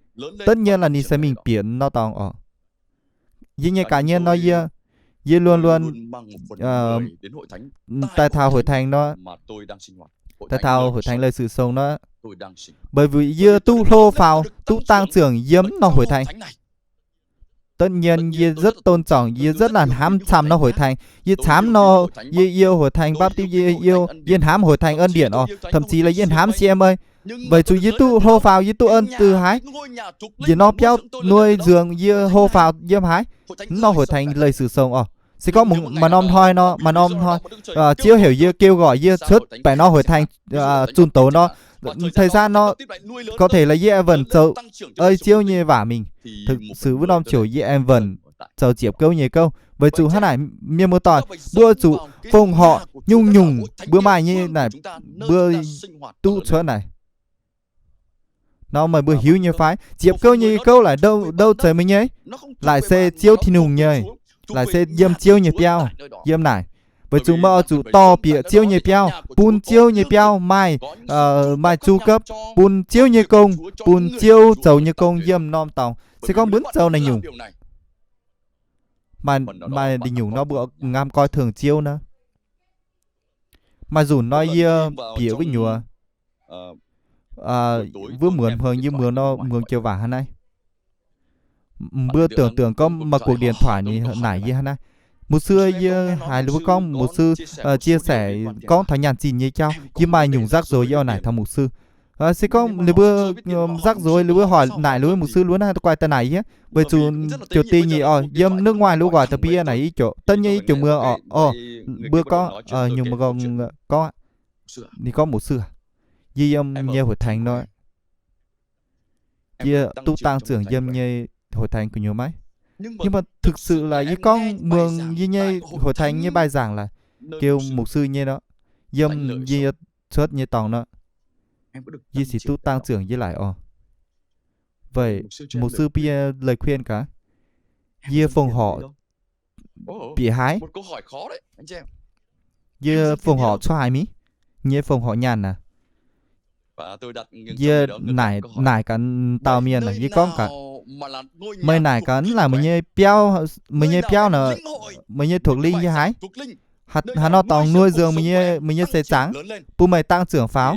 Tất nhiên là ninh se mingh bieqc norm dorngx oc. Yie nyei cá nhân nor yie, yie luôn luôn daaih taux hội thánh nor, daaih taux hội thánh lịch sử sông nor. Bởi vì yie duqv hlo faaux, duqv tăng trưởng yiem norm hội thánh. Tất nhiên yie rất tôn trọng, yie rất là hnamv camv norm hội thánh. Yie camv nor, yie yêu hội thánh Baptist, yie yêu, yie hnamv hội thánh Ân Điển oc, thậm chí là yie hnamv C M A. Weic zuqc yie duqv hlo faaux, yie duqv ơn từ haaix? Yie norm biauv nuôi dưỡng yie hlo faaux yiem haaix? Norm hội thánh lịch sử sông oc. Se gorngv maaih norm hnoi nor, maaih norm hnoi, Ziouv heuc yie, kêu gọi yie cuotv baeqc norm hội thánh zunh doz nor, thời gian nor, có thể là yie aengx vẫn zoux ei Ziouv nyei waac mingh. Thực sự wuov norm ziouc yie aengv vẫn zoux ziepc gouv nyei gouv. Weic zuqc hnangv naaic, mienh muoz-doic, mbuo zuqc phone họp nyungc-nyungc mbuo maaih nyei naaic, mbuo duqv cuotv naaic. Nor meih mbuo hiuv nyei fai? Ziepc gouv nyei gouv laaic ndouv zeiz meih nyei. Laaic se Ziouv Tin-Hungh nyei. Laaic se yiem Ziouv nyei biauv, yiem naaic. Weic zuqc meih oix zuqc dorh bieqc Ziouv nyei biauv, bun Ziouv nyei biauv maaih, maaih tru gopv, bun Ziouv nyei gong, bun Ziouv zoux nyei gong yiem norm dorngx. Se gorngv mbuo mv zoux naaic nyungc, maaih, maaih nyungc nor mbuo ngamv coi thường Ziouv naaic. Maaih nzunc nor yie bieqc wuov nyuoz, wuov muonz hmuangx yie muangx nor muangx joux waac hnangv naaiv. Mbuo tưởng tượng gorngv maaih cuộc điện thoại ninh naaic yie hnangv naaiv. Mục sư, yie haiz mbuo gorngv mục sư chia sẻ gorngv taux nyaanh zinh nyei jauv, yie maaih nyungc rắc rối yie oix naaic taux mục sư. Se gorngv ninh mbuo rắc rối, ninh mbuo hoic naaic ninh mbuo mục sư, ninh mbuo naaiv guai daaih naaic yie, weic zuqc ziouc dingh nyeic oc, yiem nước ngoài ninh mbuo nquaaic da'bie naaic i jov, daaih nyei i jov muoz oc, oc, mbuo gorngv, nyungc mbuo gorngv, gorngv, ninh gorngv mục sư, yie yiem nyei hội thánh nor, yie duqv tăng trưởng yiem nyei hội thánh gu'nyuoz maiv? Nhưng mà thực sự là yie gorngv mbuox yie nyei hội thánh nyei bài giảng là kêu mục sư nyei nor, yiem yie cuotv nyei dorngx nor, yie sic duqv tăng trưởng yie laic oc. Vậy mục sư bia lời khuyên kà, yie phòng họ bieqc haaix? Yie phòng họ cuotv haaix mingh? Yie phòng họ nyaanh aqv. Yie naaic, naaic gaax dauh mienh aqv, yie gorngv gaax, meih naaic gaax laaic meih nyei biauv, meih nyei biauv nor, meih nyei thuộc linh yiem haaix? Haaix nor dorngx nuôi dưỡng meih nyei, meih nyei seix zaangc, bun meih tăng trưởng faaux?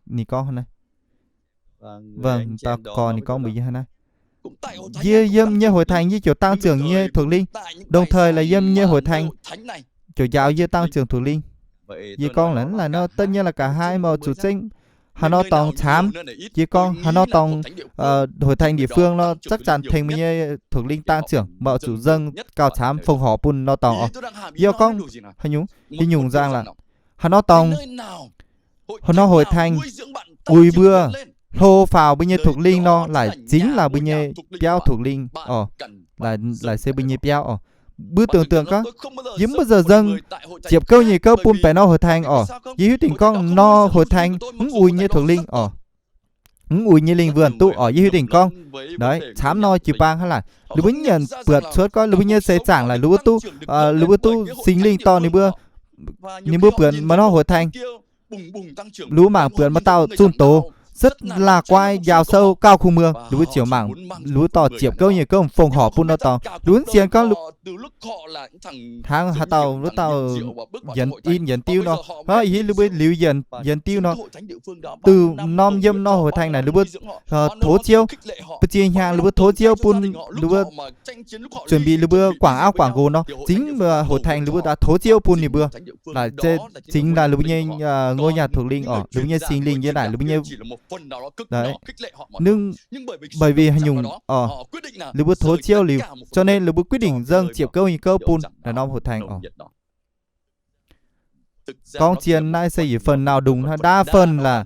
Ninh gorngv, vâng, ninh gorngv mbuox yie hnangv naaiv, yie yiem nyei hội thánh yie ziouc tăng trưởng nyei thuộc linh, đồng thời là yiem nyei hội thánh ziouc njaaux yie tăng trưởng thuộc linh. Yie gorngv laaix, laaix nor tất nhiên là cả hai mà, zuqc zengv haaix nor dorngx camv. Yie gorngv haaix nor dorngx hội thánh địa phương nor chắc chắn tengx meih nyei thuộc linh tăng trưởng, mbuo zuqc dâng gauh camv phòng họ bun nor dorngx oc. Yie gorngv haaix nyungc, haaix nyungc nzangc laaix, haaix nor dorngx, haaix nor hội thánh uix mbuo, hlo faaux mbuo nyei thuộc linh nor, laaic chính là mbuo nyei biauv thuộc linh oc. Laaic se mbuo nyei biauv oc. Mbuo tưởng tượng gorngv, yie mv baac dâng ziepc gouv nyei gouv bun baeqc nor hội thánh oc. Yie hiuv dingc gorngv nor hội thánh mv uix nyei thuộc linh oc, mv uix nyei linh vượn duqv oc. Yie hiuv dingc gorngv, camv nor jiu-baang hnangv laaic, ninh mbuo nyienc buatc cuotv gorngv ninh mbuo nyei seix zaangc laaic, ninh mbuo duqv, ninh mbuo duqv Singx Lingh dorh ninh mbuo, ninh mbuo buonc maaih nor hội thánh, lu mangc buonc maaih dauh zunh doz rất là quái, njaaux sou gauh kungx muangx, lu ziouc mangc, lu dorh ziepc gouv nyei gouv phòng họ bun nor dorngx. Lu sienx gorngv hnangv haaix dauh, lu dauh yienx in yienx diuv nor, hnangv ih lu mbuo liuz yienx diuv nor, dongh norm yiem nor hội thánh naaic lu mbuo tov Ziouv, ba'ziex hnyangx lu mbuo tov Ziouv bun, lu mbuo chuẩn bị lu mbuo quảng áo quảng nqox nor, chính hội thánh lu mbuo daaih tov Ziouv bun ninh mbuo. Laaic se chính là lu mbuo nyei ngôi nhà thuộc linh oc, lu mbuo nyei Singx Lingh yiem naaic lu mbuo nyei, ninh, bởi vì haaix nyungc oc, lu mbuo tov Ziouv liuz, cho nên lu mbuo quyết định dâng ziepc gouv nyei gouv bun naaiv norm hội thánh oc. Gorngv zien naaiv se yietc phần nào đúng hnangv, đa phần là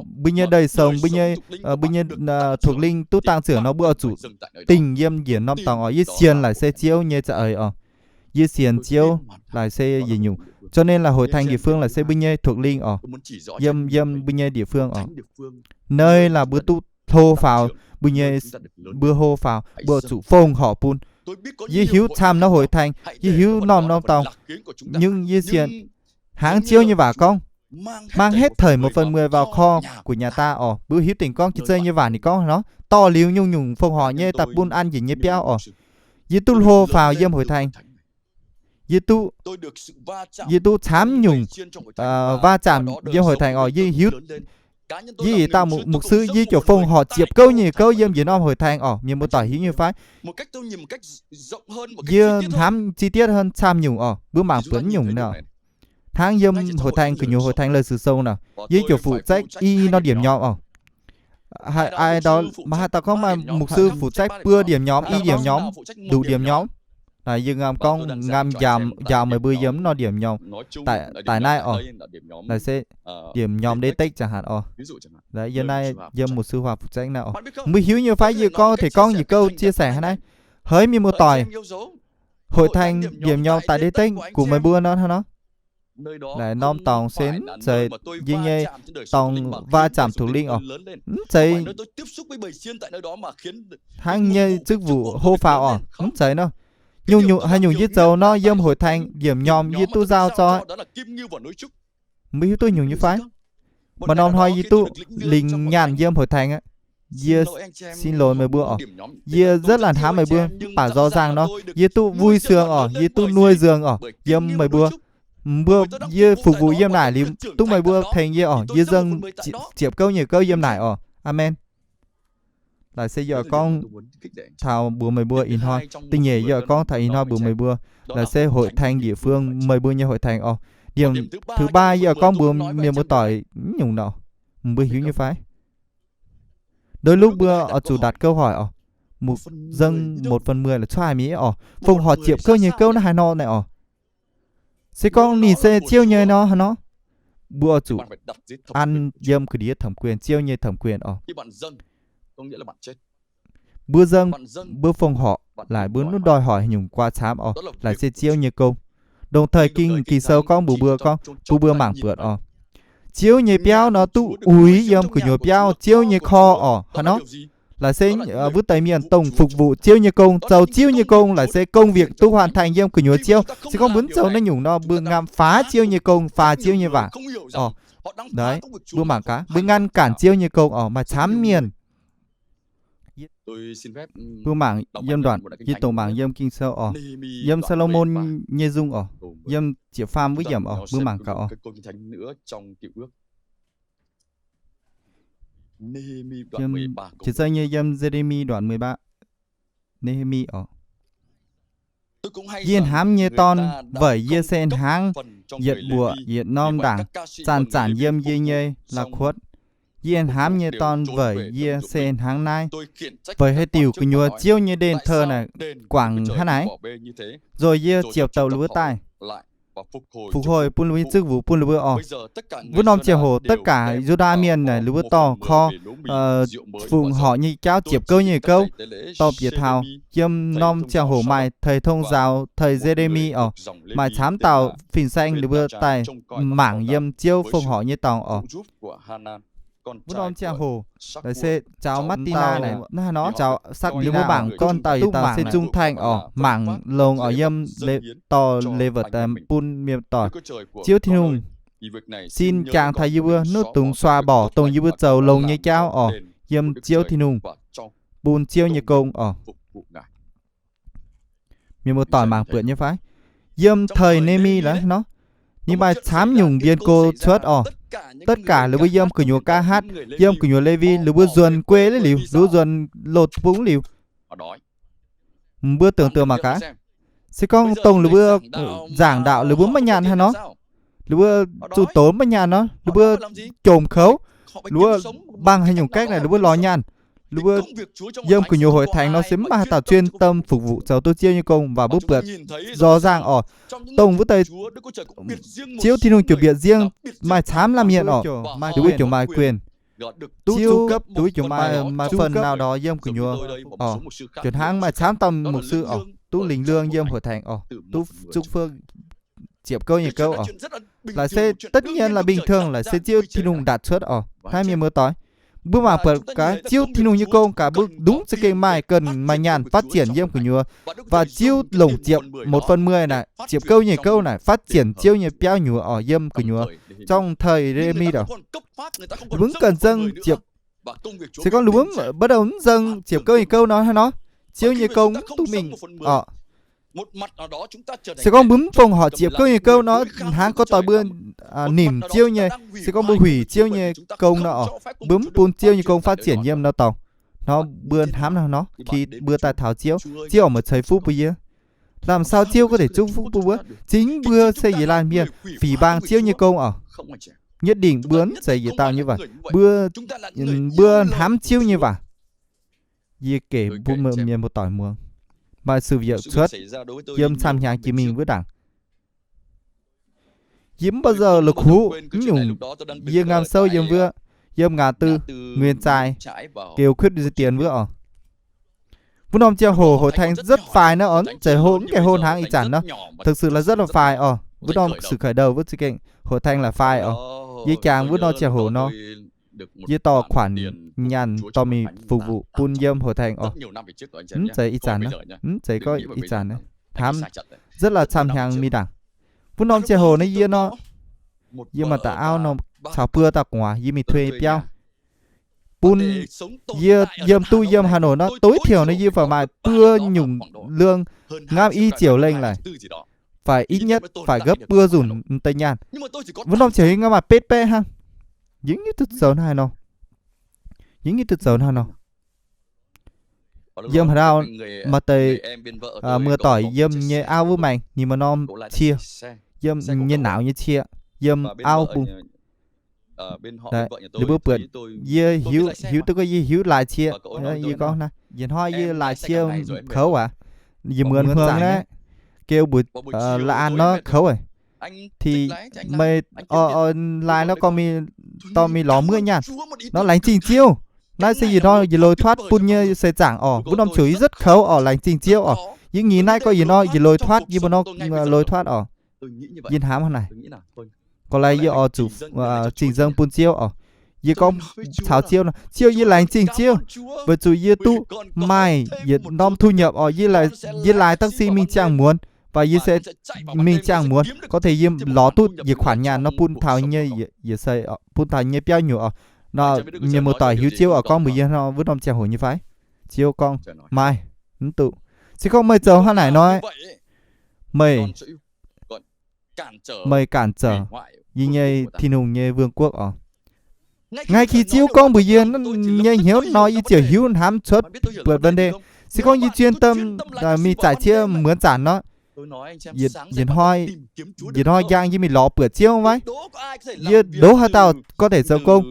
mbuo nyei đời sống, mbuo nyei, mbuo nyei thuộc linh duqv tăng trưởng nor mbuo oix zuqc dingh yiem yietc norm dorngx oc. Yie sienx laaic se Ziouv nyei za'eix oc. Yie sienx Ziouv laaic se yietc nyungc, cho nên là hội thánh địa phương laaic se mbuo nyei thuộc linh oc, yiem, yiem mbuo nyei địa phương oc. Nơi là mbuo duqv hlo faaux, mbuo nyei, mbuo hlo faaux mbuo zuqc phòng họ bun. Yie hiuv camv nor hội thánh, yie hiuv norm norm dorngx, nhưng yie sienx hnangv Ziouv nyei waac gorngv, mang hết thảy một phần mười vào kho của nhà ta oc. Mbuo hiuv dingc gorngv jiex zei nyei waac ninh gorngv nor, dorh liuz nyungc-nyungc phòng họ nyei daaih bun an njiec nyei biauv oc. Yie duqv hlo faaux yiem hội thánh, yie duqv, yie duqv camv nyungc va chạm yiem hội thánh oc. Yie hiuv, yie yietc dauh mục sư yie ziouc phòng họ ziepc gouv nyei gouv yiem yietc norm hội thánh oc. Mienh muoz-doic hiuv nyei fai? Yie hnamv chi tiết hơn camv nyungc oc, mbuo mangc buonc nyungc nor, hnangv yiem hội thánh, gu'nyuoz hội thánh Lời Sử Sông nor, yie ziouc phụ trách i norm điểm nhóm oc. Haaix, ai đó mà haaix dauh gorngv maaih mục sư phụ trách buo điểm nhóm, i điểm nhóm, đủ điểm nhóm. Naaiv yie ngam gorngv ngam njaaux, njaaux meih mbuo yiem norm điểm nhóm, tại, tại naaiv oc. Naaiv se điểm nhóm Đê Tếch chẳng hạn oc. Yiem naaiv yiem mục sư Hòa phụ trách naaiv oc. Mbuo hiuv nyei fai yie gorngv, thể gorngv yietc gouv chia sẻ hnangv naaiv. Hỡi mienh muoz-doic, hội thánh điểm nhóm tại Đê Tếch của meih mbuo nor hnangv nor, naaiv norm dorngx se mv zeiz yie nyei dorngx va chạm thuộc linh oc. Mv zeiz hnangv nyei chức vụ hô phào oc, mv zeiz nor. Nyungc-nyungc haaix nyungc yie zoux nor yiem hội thánh điểm nhóm yie duqv nzauh zoih. Mbuo hiuv duqv nyungc nyei fai? Maaih norm hnoi yie duqv lingc nyaanh yiem hội thánh aqv. Yie xin lỗi meih mbuo oc. Yie rất là hnamv meih mbuo, mv baac rõ ràng nor, yie duqv vui sướng oc, yie duqv nuôi dưỡng oc, yiem meih mbuo. Mbuo, yie phục vụ yiem naaic liuz, duqv meih mbuo tengx yie oc, yie dâng ziepc gouv nyei gouv yiem naaic oc. Amen. Laaic se yie gorngv taux mbuox meih mbuo ih hnoi, da'nyeic yie gorngv taux ih hnoi mbuox meih mbuo, laaic se hội thánh địa phương, meih mbuo nyei hội thánh oc. Điểm thứ ba yie oix gorngv mbuox mienh muoz-doic nyungc nor, mbuo hiuv nyei fai? Đôi lúc mbuo oix zuqc đặt câu hỏi oc, một dâng một phần mười là cuotv haaix nyungc oc, phòng họ ziepc gouv nyei gouv naaiv haaix nor naaic oc. Se gorngv ninh se Ziouv nyei nor haaix nor, mbuo oix zuqc an yiem ga'ndiev thẩm quyền, Ziouv nyei thẩm quyền oc. Mbuo dâng, mbuo phòng họ, laaic mbuo mv đòi hỏi haaix nyungc quá thảm oc, laaic se Ziouv nyei gong. Đồng thời Ging, Ging Sou gorngv mbuox mbuo gorngv, bun mbuo mangc buatc oc, Ziouv nyei biauv nor duqv uix yiem gu'nyuoz biauv Ziouv nyei korv oc, haaix nor. Laaic se wuov deix mienh dongh phục vụ Ziouv nyei gong, zoux Ziouv nyei gong, laaic se công việc duqv hoàn thành yiem gu'nyuoz Ziouv. Se gorngv mbuo mv zoux naaiv nyungc nor, mbuo ngăn phá Ziouv nyei gong, phá Ziouv nyei waac oc. Mbuo mangc gaax, mbuo ngăn cản Ziouv nyei gong oc, maaih camv mienh. Mbuo mangc yiem đoạn, yie dongh mangc yiem Ging Sou oc, yiem Saa^lo^morn nyei nzung oc, yiem ziepc faam wuov yiemc oc, mbuo mangc gaax oc. Yiem, jiex zai nyei yiem Ye^le^mi đoạn mười ba, Ne^he^mi oc. Yie hnamv nyei dorn, weic yie se hnangv yietc mbuoqc yietc norm ndaangc zanc-zanc yiem yie nyei la'kuotv. Yie hnamv nyei dorn, weic yie se hnangv naaiv. Weic haaix diuc gu'nyuoz Ziouv nyei đền thờ naaic guangc hnangv naaiv, nzoih yie ziepc douc luz daaih, phục hồi bun luz nyei chức vụ bun luz mbuo oc. Wuov norm ziangh hoc tất cả Yu^ndaa mienh naaic luz mbuo dorh korv phùng họ nyei jauv ziepc gouv nyei gouv dorh bieqc taux yiem norm ziangh hoc maaih thầy thông giáo, thầy Ye^le^mi oc, maaih camv dauh fin-saeng luz mbuo daaih mangc yiem Ziouv phòng họ nyei dorngx oc. Wuov norm ziangh hoc naaic se caux Martina naaic, naaiv nor caux Sakina mbuo mangc gorngv dauh yietc dauh se zungv taengh oc, mangc longx oc, yiem dorh lễ vật bun mienh doic. Ziouv Tin-Hungh sin jangx taux yie mbuo nuqv dungx xóa mborc dongh yie mbuo zoux longx nyei jauv oc, yiem Ziouv Tin-Hungh bun Ziouv nyei gong oc. Mienh muoz-doic mangc buatc nyei fai? Yiem thời Nê-mi laaix nor, ninh maaih camv nyungc mbienx gox cuotv oc. Tất cả luz mbuo yiem gu'nyuoz Ga^hatc, yiem gu'nyuoz Lê^wi, luz mbuo nzuonx guei liuz, luz mbuo nzuonx loz-bung liuz, mbuo tưởng tượng mangc gaax, se gorngv dongh luz mbuo giảng đạo luz mbuo maiv nyaanh haaix nor, luz mbuo zunh doz maiv nyaanh nor, luz mbuo jomc kouv, luz mbuo bằng haaix nyungc cách naaic luz mbuo lorz nyaanh, luz mbuo yiem gu'nyuoz hội thánh nor se mv maaih haaix dauh chuyên tâm phục vụ zoux duqv Ziouv nyei gong. Waac mbuo buatc rõ ràng oc, dongh wuov deix Ziouv Tin-Hungh ziouc mbietc nzieng maaih camv lamh mienh oc, luz mbuo ziouc maaih quyền cấp, luz mbuo ziouc maaih, maaih phần nào đó yiem gu'nyuoz oc, ziouc hnangv maaih camv dauh mục sư oc, duqv lingc lương yiem hội thánh oc, duqv chúc phước ziepc gouv nyei gouv oc. Laaic se tất nhiên là bình thường, laaic se Ziouv Tin-Hungh đặt cuotv oc. Hnangv mienh muoz-doic, mbuo mangc buatc gaax Ziouv Tin-Hungh nyei gong gaax mbuo đúng za'gengh maaih cần maaih nyaanh phát triển yiem gu'nyuoz, và Ziouv longc ziepc một phần mười naaic, ziepc gouv nyei gouv naaic phát triển Ziouv nyei biauv nyuoz oc, yiem gu'nyuoz. Trong thời Nê-mi đảo, mbuo mv cần dâng ziepc, se gorngv luz mbuo bắt đầu mv dâng ziepc gouv nyei gouv nor hnangv nor, Ziouv nyei gong mv duqv mingh oc. Se gorngv mbuo mv phòng họ ziepc gouv nyei gouv nor, hnangv gorngv doix mbuo nimc Ziouv nyei, se gorngv mbuo hủy Ziouv nyei gong nor oc, mbuo mv bun Ziouv nyei gong phát triển yiem nor dorngx nor, mbuo hnamv nor, khi mbuo daaih taux Ziouv, Ziouv oix meih ceix fuqv bun yie. Làm sao Ziouv có thể chúc phúc bun mbuo? Chính mbuo se yietc laanh mienh phỉ báng Ziouv nyei gong oc. Nhất định mbuo mv zeiz yietc dauh nyei waac. Mbuo, mbuo hnamv Ziouv nyei waac. Yie gec bun mienh muoz-doic muangx maaih sự việc cuotv yiem camv hnyangx jiex mingh wuov ndaangc. Yie mv bao giờ la'kuqv mv nyungc, yie ngam souv yiem wuov, yiem ngã tư Nguyễn Trãi, Kiều Khuyết Diên wuov oc. Wuov norm ziangh hoc hội thánh rất phai nor oc, mv zeiz hô, mv gaengh hô hnangv ih zanc nor, thực sự là rất là phai oc. Wuov norm sự khởi đầu wuov za'gengh hội thánh là phai oc. Yie jangx wuov norm ziangh hoc nor, yie dorh khoản nyaanh dorh mingh phục vụ bun yiem hội thánh oc. Mv zeiz ih zanc nor, mv zeiz gorngv ih zanc nor, hnamv rất là camv hnyangx mingh ndaangc. Wuov norm ziangh hoc nor yie nor, yie maaih dauh auv nor caux buo dauh gu'nguaaz yie mingh thuê biauv bun. Yie yiem, duqv yiem Hà Nội nor tối thiểu nor yie phải maaih buo nyungc lương, ngapv i triệu lengh laic, phải ít nhất phải gấp buo nzunc m'deix nyaanh. Wuov norm ziangh hoc yie ngapv maaih betv baeqv hnangv. Yie mv hiuv duqv zoux naaiv nor, yie mv hiuv duqv zoux naaiv nor. Yiem haaix dauh maaih deix muoz-doic yiem nyei auv wuov maengx, ninh maaih norm cie, yiem nyei nauz nyei cie, yiem auv bung. Ninh mbuo buatc yie hiuv, hiuv duqv gorngv yie hiuv laaix cie. Yie gorngv naaiv, yietc hnoi yie laaix cie kouv aac, yie muonz hmuangx naaiv, geu mbuox la'an nor kouv aac, meih laaix nor gorngv dorh mingh lorz muoqv nyaanh nor, laengz zingh Ziouv. Naaiv se yietc norm yietc lorz tuatv bun nyei seix zaangc oc. Wuov norm ziouc yie rất kouv oc, laengz zingh Ziouv oc. Yie ngih naaiv gorngv yietc norm yietc lorz tuatv, yie mbuo norm lorz tuatv oc. Yie hnamv naaic, gorngv laaix yie oix zuqc zingh nzengc bun Ziouv oc. Yie gorngv caux Ziouv nor, Ziouv, yie laengz zingh Ziouv, weic zuqc yie duqv maaih yietc norm thu nhập oc. Yie laaix dangh si mingh ziangh muonz, baac yie se mingh ziangh muonz gorngv taux yie lorz duqv yietc khoản nyaanh nor bun taux nyei, bun taux nyei biauv nyuoqc oc. Nor mienh muoz-doic hiuv Ziouv oix gorngv mbuox yie nor wuov norm ziangh hoc nyei fai? Ziouv gorngv, Maaih, mv duqv. Se gorngv meih zoux hnangv naaic nor, meih meih cản trở yie nyei Tin-Hungh nyei vương quốc oc. Nqa'haav Ziouv gorngv mbuox yie nyei hnyouv nor, yie ziouc hiuv hnamv cuotv buatc vấn đề. Se gorngv yie chuyên tâm mingh zaaic cie muonz zanc nor, yietc hnoi, yietc hnoi njang yie mingh lorz buatc Ziouv maiv? Yie đố haaix dauh có thể zoux công?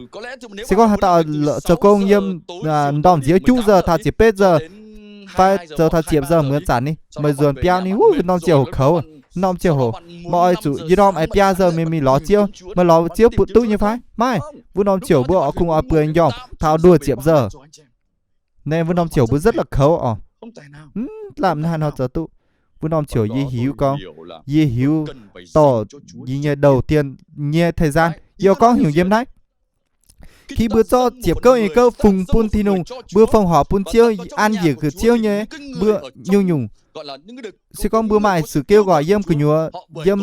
Se gorngv haaix dauh zoux công yiem ndorm nziouv juqv giờ taux ziepc betv giờ fai zoux taux ziepc giờ muonz zanc ni, meih nzuonx biauv ni, wuov norm ziouc hoc kouv, norm ziouc hoc, meih oix zuqc yie norm eix biaa giờ mingh mingh lorz Ziouv, meih lorz Ziouv butv duqv nyei fai? Maiv, wuov norm ziouc mbuo oix kungx oix buo njormh taux nduoh ziepc giờ. Naaiv wuov norm ziouc mbuo rất là kouv oc. Mv lamh naaiv nor zoux duqv. Wuov norm ziouc yie hiuv gorngv, yie hiuv dorh yie nyei đầu tiên nyei thời gian. Yie gorngv heuc yiem naaiv, khi mbuo zorqv ziepc gouv nyei gouv fungx bun Tin-Hungh, mbuo fongc horc bun Ziouv, an njiec gux Ziouv nyei, mbuo nyungc-nyungc, se gorngv mbuo maaih sự kêu gọi yiem gu'nyuoz, yiem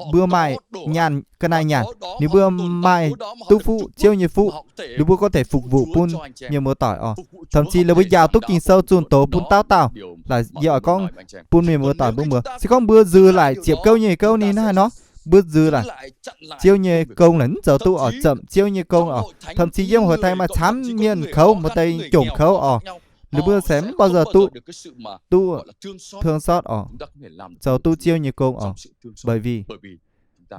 mbuo maaih nyaanh, ga'naaiv nyaanh, ninh mbuo maaih duqv fuqv Ziouv nyei fuqv, ninh mbuo có thể phục vụ bun mienh muoz-doic oc. Thậm chí ninh mbuo njaaux duqv Ging-Sou zunh doz bun dauh dauh. Laaic yie oix gorngv bun mienh muoz-doic mbuo muoz, se gorngv mbuo nziex laaic ziepc gouv nyei gouv ninh naaiv nor, mbuo nziex laaic Ziouv nyei công laaic mv zoux duqv oc, zomc Ziouv nyei công oc. Thậm chí yiem hội thánh maaih camv mienh kouv, maaih deix jomc kouv oc. Ninh mbuo se mv bao giờ duqv, duqv thương xót oc, zoux duqv Ziouv nyei công oc. Bởi vì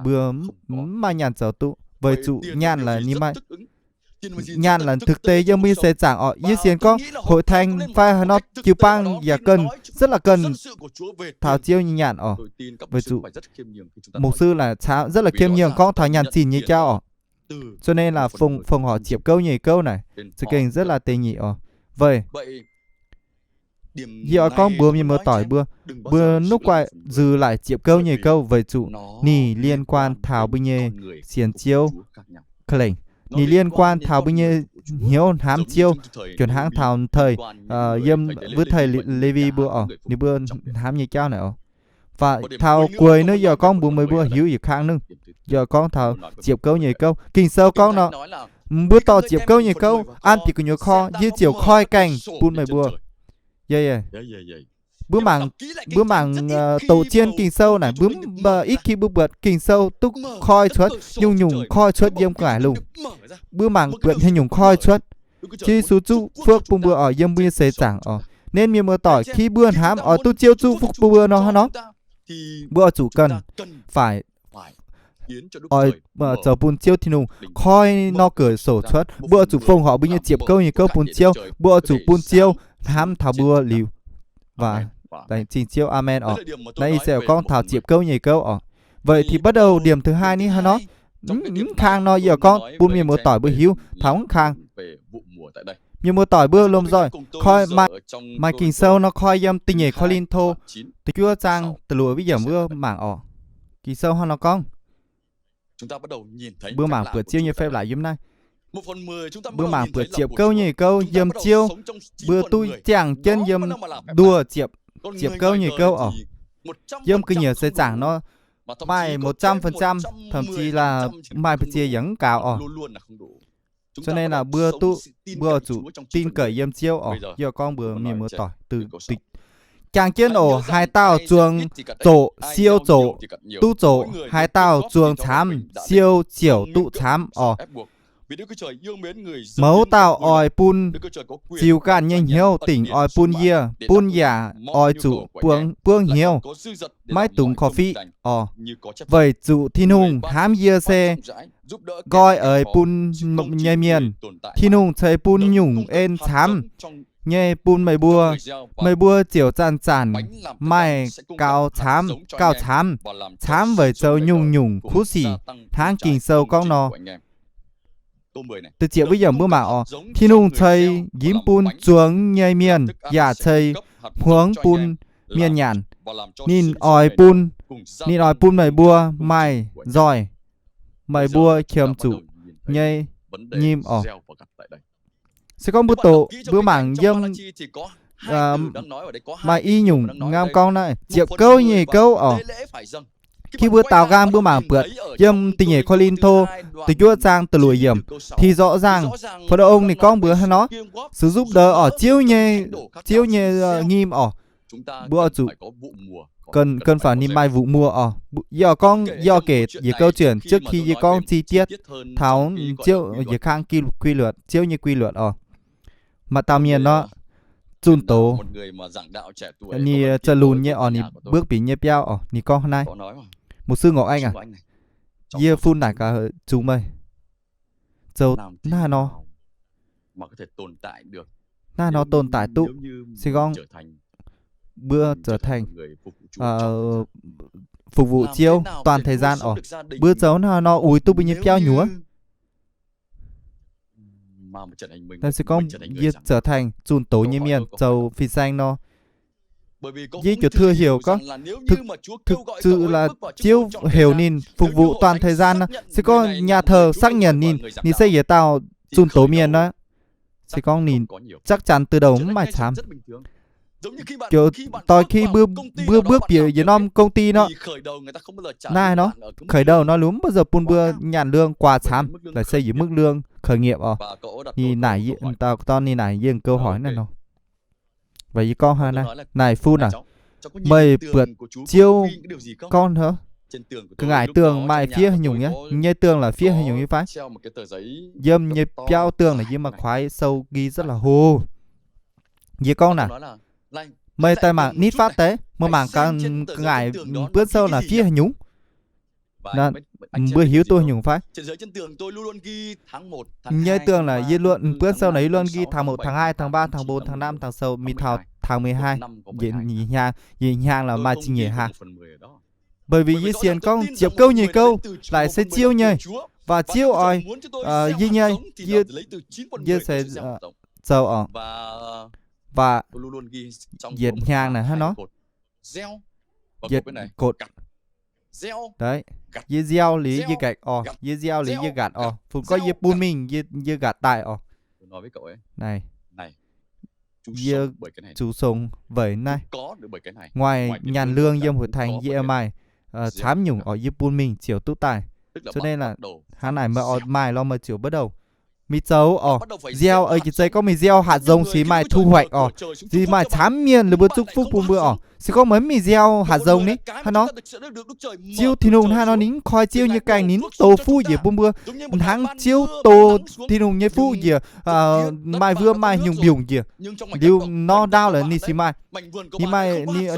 mbuo mv maaih nyaanh zoux duqv, weic zuqc nyaanh laaic ninh maaih, nyaanh laaic thực tế yiem mbuo nyei seix zaangc oc. Yie sienx gorngv hội thánh fai haaix nor jiu-baang yaac cần, rất là cần taux Ziouv nyei nyaanh oc. Weic zuqc mục sư laaic rất là khiêm nhường gorngv taux nyaanh zinh nyei jauv oc. Cho nên là fongc, fongc horc ziepc gouv nyei gouv naaic za'gengh rất là tế nhị oc. Weic yie oix gorngv mbuox mienh muoz-doic mbuo, mbuo mv guaih nziex laaic ziepc gouv nyei gouv weic zuqc ninh liên quan taux mbuo nyei sienx Ziouv ka'lengc. Ninh liên quan taux mbuo nyei hnyouv hnamv Ziouv, juangc hnangv taux thời, yiem wuov thời Lê-vi mbuo oc, ninh mbuo hnamv nyei jauv naaic oc. Và taux cuối naaiv yie oix gorngv mbuox meih mbuo hiuv yietc kang nungh. Yie oix gorngv taux ziepc gouv nyei gouv. Ging-Sou gorngv nor, mbuo dorh ziepc gouv nyei gouv an bieqc gu'nyuoz koi, yie ziouc koi gaengh bun meih mbuo. Mbuo mangc, mbuo mangc doqc zien Ging-Sou naaic, mbuo mv, ih ki mbuo buatc Ging-Sou duqv koi cuotv, nyungc-nyungc koi cuotv yiem gu'nguaaic lungh. Mbuo mangc buatc haaix nyungc koi cuotv. Ziouv Yesu zuqv fuoqv bun mbuo oc, yiem mbuo nyei seix zaangc oc. Nên mienh muoz-doic, khi mbuo hnamv oix duqv Ziouv zuqv fuoqv bun mbuo nor hnangv nor, mbuo oix zuqc cần phải oix zoux bun Ziouv Tin-Hungh koi nor cửa sổ cuotv. Mbuo oix zuqc fongc horc mbuo nyei ziepc gouv nyei gouv bun Ziouv. Mbuo oix zuqc bun Ziouv hnamv taux mbuo liuz. Và laengz zingh Ziouv. Amen oc. Naaiv ih zenc gorngv taux ziepc gouv nyei gouv oc. Vậy thì bắt đầu điểm thứ hai ni hnangv nor. Mv kang nor yie gorngv bun mienh muoz-doic mbuo hiuv taux mv kang. Mienh muoz-doic mbuo lomh nzoih koi maaih, maaih Ging-Sou nor koi yiem da'nyeic Ko^lin^to da'juov zaang da'luoqc yiemc wuov mangc oc. Ging-Sou hnangv nor gorngv, mbuo mangc buatc Ziouv nyei phép lạ yiem naaiv. Mbuo mangc buatc ziepc gouv nyei gouv yiem Ziouv, mbuo duqv ziangh jienv yiem nduoh ziepc, ziepc gouv nyei gouv oc. Yiem ga'nyiec seix zaangc nor, maaih một trăm phần trăm, thậm chí là maaih ba'ziex yaac mv gaux oc. Cho nên là mbuo duqv, mbuo zuqc tin cậy yiem Ziouv oc. Yie gorngv mbuox mienh muoz-doic, jaang jienv oc, haaix dauh zuangx zoqc, siou zoqc, duqv zoqc, haaix dauh zuangx camv, siou ziouc duqv camv oc. Mouz dauh oix bun ziux ganh nyei hnyouv dingc oix bun yie, bun yaac oix zuqc buangv hnyouv, maiv dungx korv-fiqv oc. Weic zuqc Tin-Hungh hnamv yie se nqoi eix bun nyei mienh. Tin-Hungh ceix bun nyungc en camv nyei bun meih mbuo. Meih mbuo ziouc zanc-zanc maaih gaux camv, gauh camv, camv weic zoux nyungc-nyungc kuv sic hnangv Ging-Sou gorngv nor. Da'ziepc wuov yiemc mbuo mangc oc. Tin-Hungh ceix njimv bun zuangx nyei mienh yaac ceix hmuangx bun mienh nyanc. Ninh oix bun, ninh oix bun meih mbuo maaih nzoih, meih mbuo qiemx zuqc nyei nyim oc. Se gorngv mbuo doqc, mbuo mangc yiem maaih i nyungc ngamv gorngv naaiv ziepc gouv nyei gouv oc. Khi mbuo daaux nqaang mbuo mangc buatc yiem da'nyeic Ko^lin^to da'juov zaang da'luoqc yiemc, thì rõ ràng, Phổ Thông ninh gorngv mbuox hnangv nor, sự giúp đỡ oc, Ziouv nyei, Ziouv nyei nyim oc. Mbuo oix zuqc cần, cần phải ninh maaih vụ mùa oc. Yie oix gorngv, yie oix kể yie câu chuyện trước khi yie gorngv chi tiết taux Ziouv, yie kang quy luật, Ziouv nyei quy luật oc. Maaih dauh mienh nor, zunh doz, ninh za'lunx nyei oc, ninh bước bǐ nyei biauv oc, ninh gorngv naaiv, Mục sư Ngọc Anh aac, yie fun naaic gaax zungx meih, zoux naaiv nor, naaiv nor tồn tại duqv, se gorngv mbuo trở thành phục vụ Ziouv toàn thời gian oc, mbuo zoux naaiv nor uix duqv mbuo nyei biauv nyuoz. Naaiv se gorngv yie trở thành zunh doz nyei mienh, zoux fin-saeng nor, yie ziouc thừa hiểu gorngv thực sự là Ziouv heuc ninh phục vụ toàn thời gian nor, se gorngv nhà thờ xác nhận ninh, ninh se yietc dauh zunh doz mienh nor, se gorngv ninh chắc chắn từ đầu mv maaih camv. Doix khi mbuo, mbuo bước bǐ yietc norm công ty nor, naaiv nor, khởi đầu nor, mv baac zoux bun mbuo nyanc lương quà camv, laaic se yie mức lương khởi nghiệp oc. Ninh naaic, ninh naaic yie câu hỏi naaiv nor. Weic yie gorngv hnangv naaiv, naaic fun aac, meih buatc Ziouv gorngv hnangv, ga'ngaaic เตือน maaih fiev haaix nyungc nyei, nyei เตือน laaix fiev haaix nyungc nyei fai? Yiem nyei biauv เตือน laaix yie maaih kuaix sou gih rất là hô. Yie gorngv naaic, meih daaih mangc nitv fatv deix, meih mangc gaax ga'ngaaic buonv sou naaic fiev haaix nyungc. Mbuo hiuv duqv haaix nyungc fai? Nyei เตือน laaix yie buonv sou naaic yie luôn ghi tháng một, tháng hai, tháng ba, tháng bốn, tháng năm, tháng sáu, mingh taux tháng mười hai, yietc hnyangx, yietc hnyangx laaix maaih zingh nyeic hlaax. Bởi vì yie sienx gorngv ziepc gouv nyei gouv laaic se Ziouv nyei, và Ziouv oix, yie nyei, yie, yie se zoux oc, và yietc hnyangx naaic hnangv nor, yietc kotv, yie nziaaux liuz yie nqaeqc oc, yie nziaaux liuz yie nqatc oc, fungx gorngv yie bun mingh yie nqatc daaih oc. Naaic, yie zuqc songx weic naaiv. Ngoài nyanc lương yiem hội thánh yie maaih camv nyungc oc, yie bun mingh ziouc duqv daaih. Cho nên là hnangv naaic meih oix maaih lorz meih ziouc bắt đầu mingh zoux oc. Nziaaux, ei jiez zei gorngv mingh nziaaux hạt giống se maaih thu hoạch oc, se maaih camv mienh ninh mbuo chúc phúc bun mbuo oc. Se gorngv meih mv mingh nziaaux hạt giống ni hnangv nor, Ziouv Tin-Hungh hnangv nor ninh mv koi Ziouv nyei gaengh, ninh mv dox fuqv njiec bun mbuo hnangv Ziouv dox Tin-Hungh nyei fuqv njiec, maaih wuom maaih nyungc mbiungc njiec. Liuz nor ndaauv laaix ninh se maaih,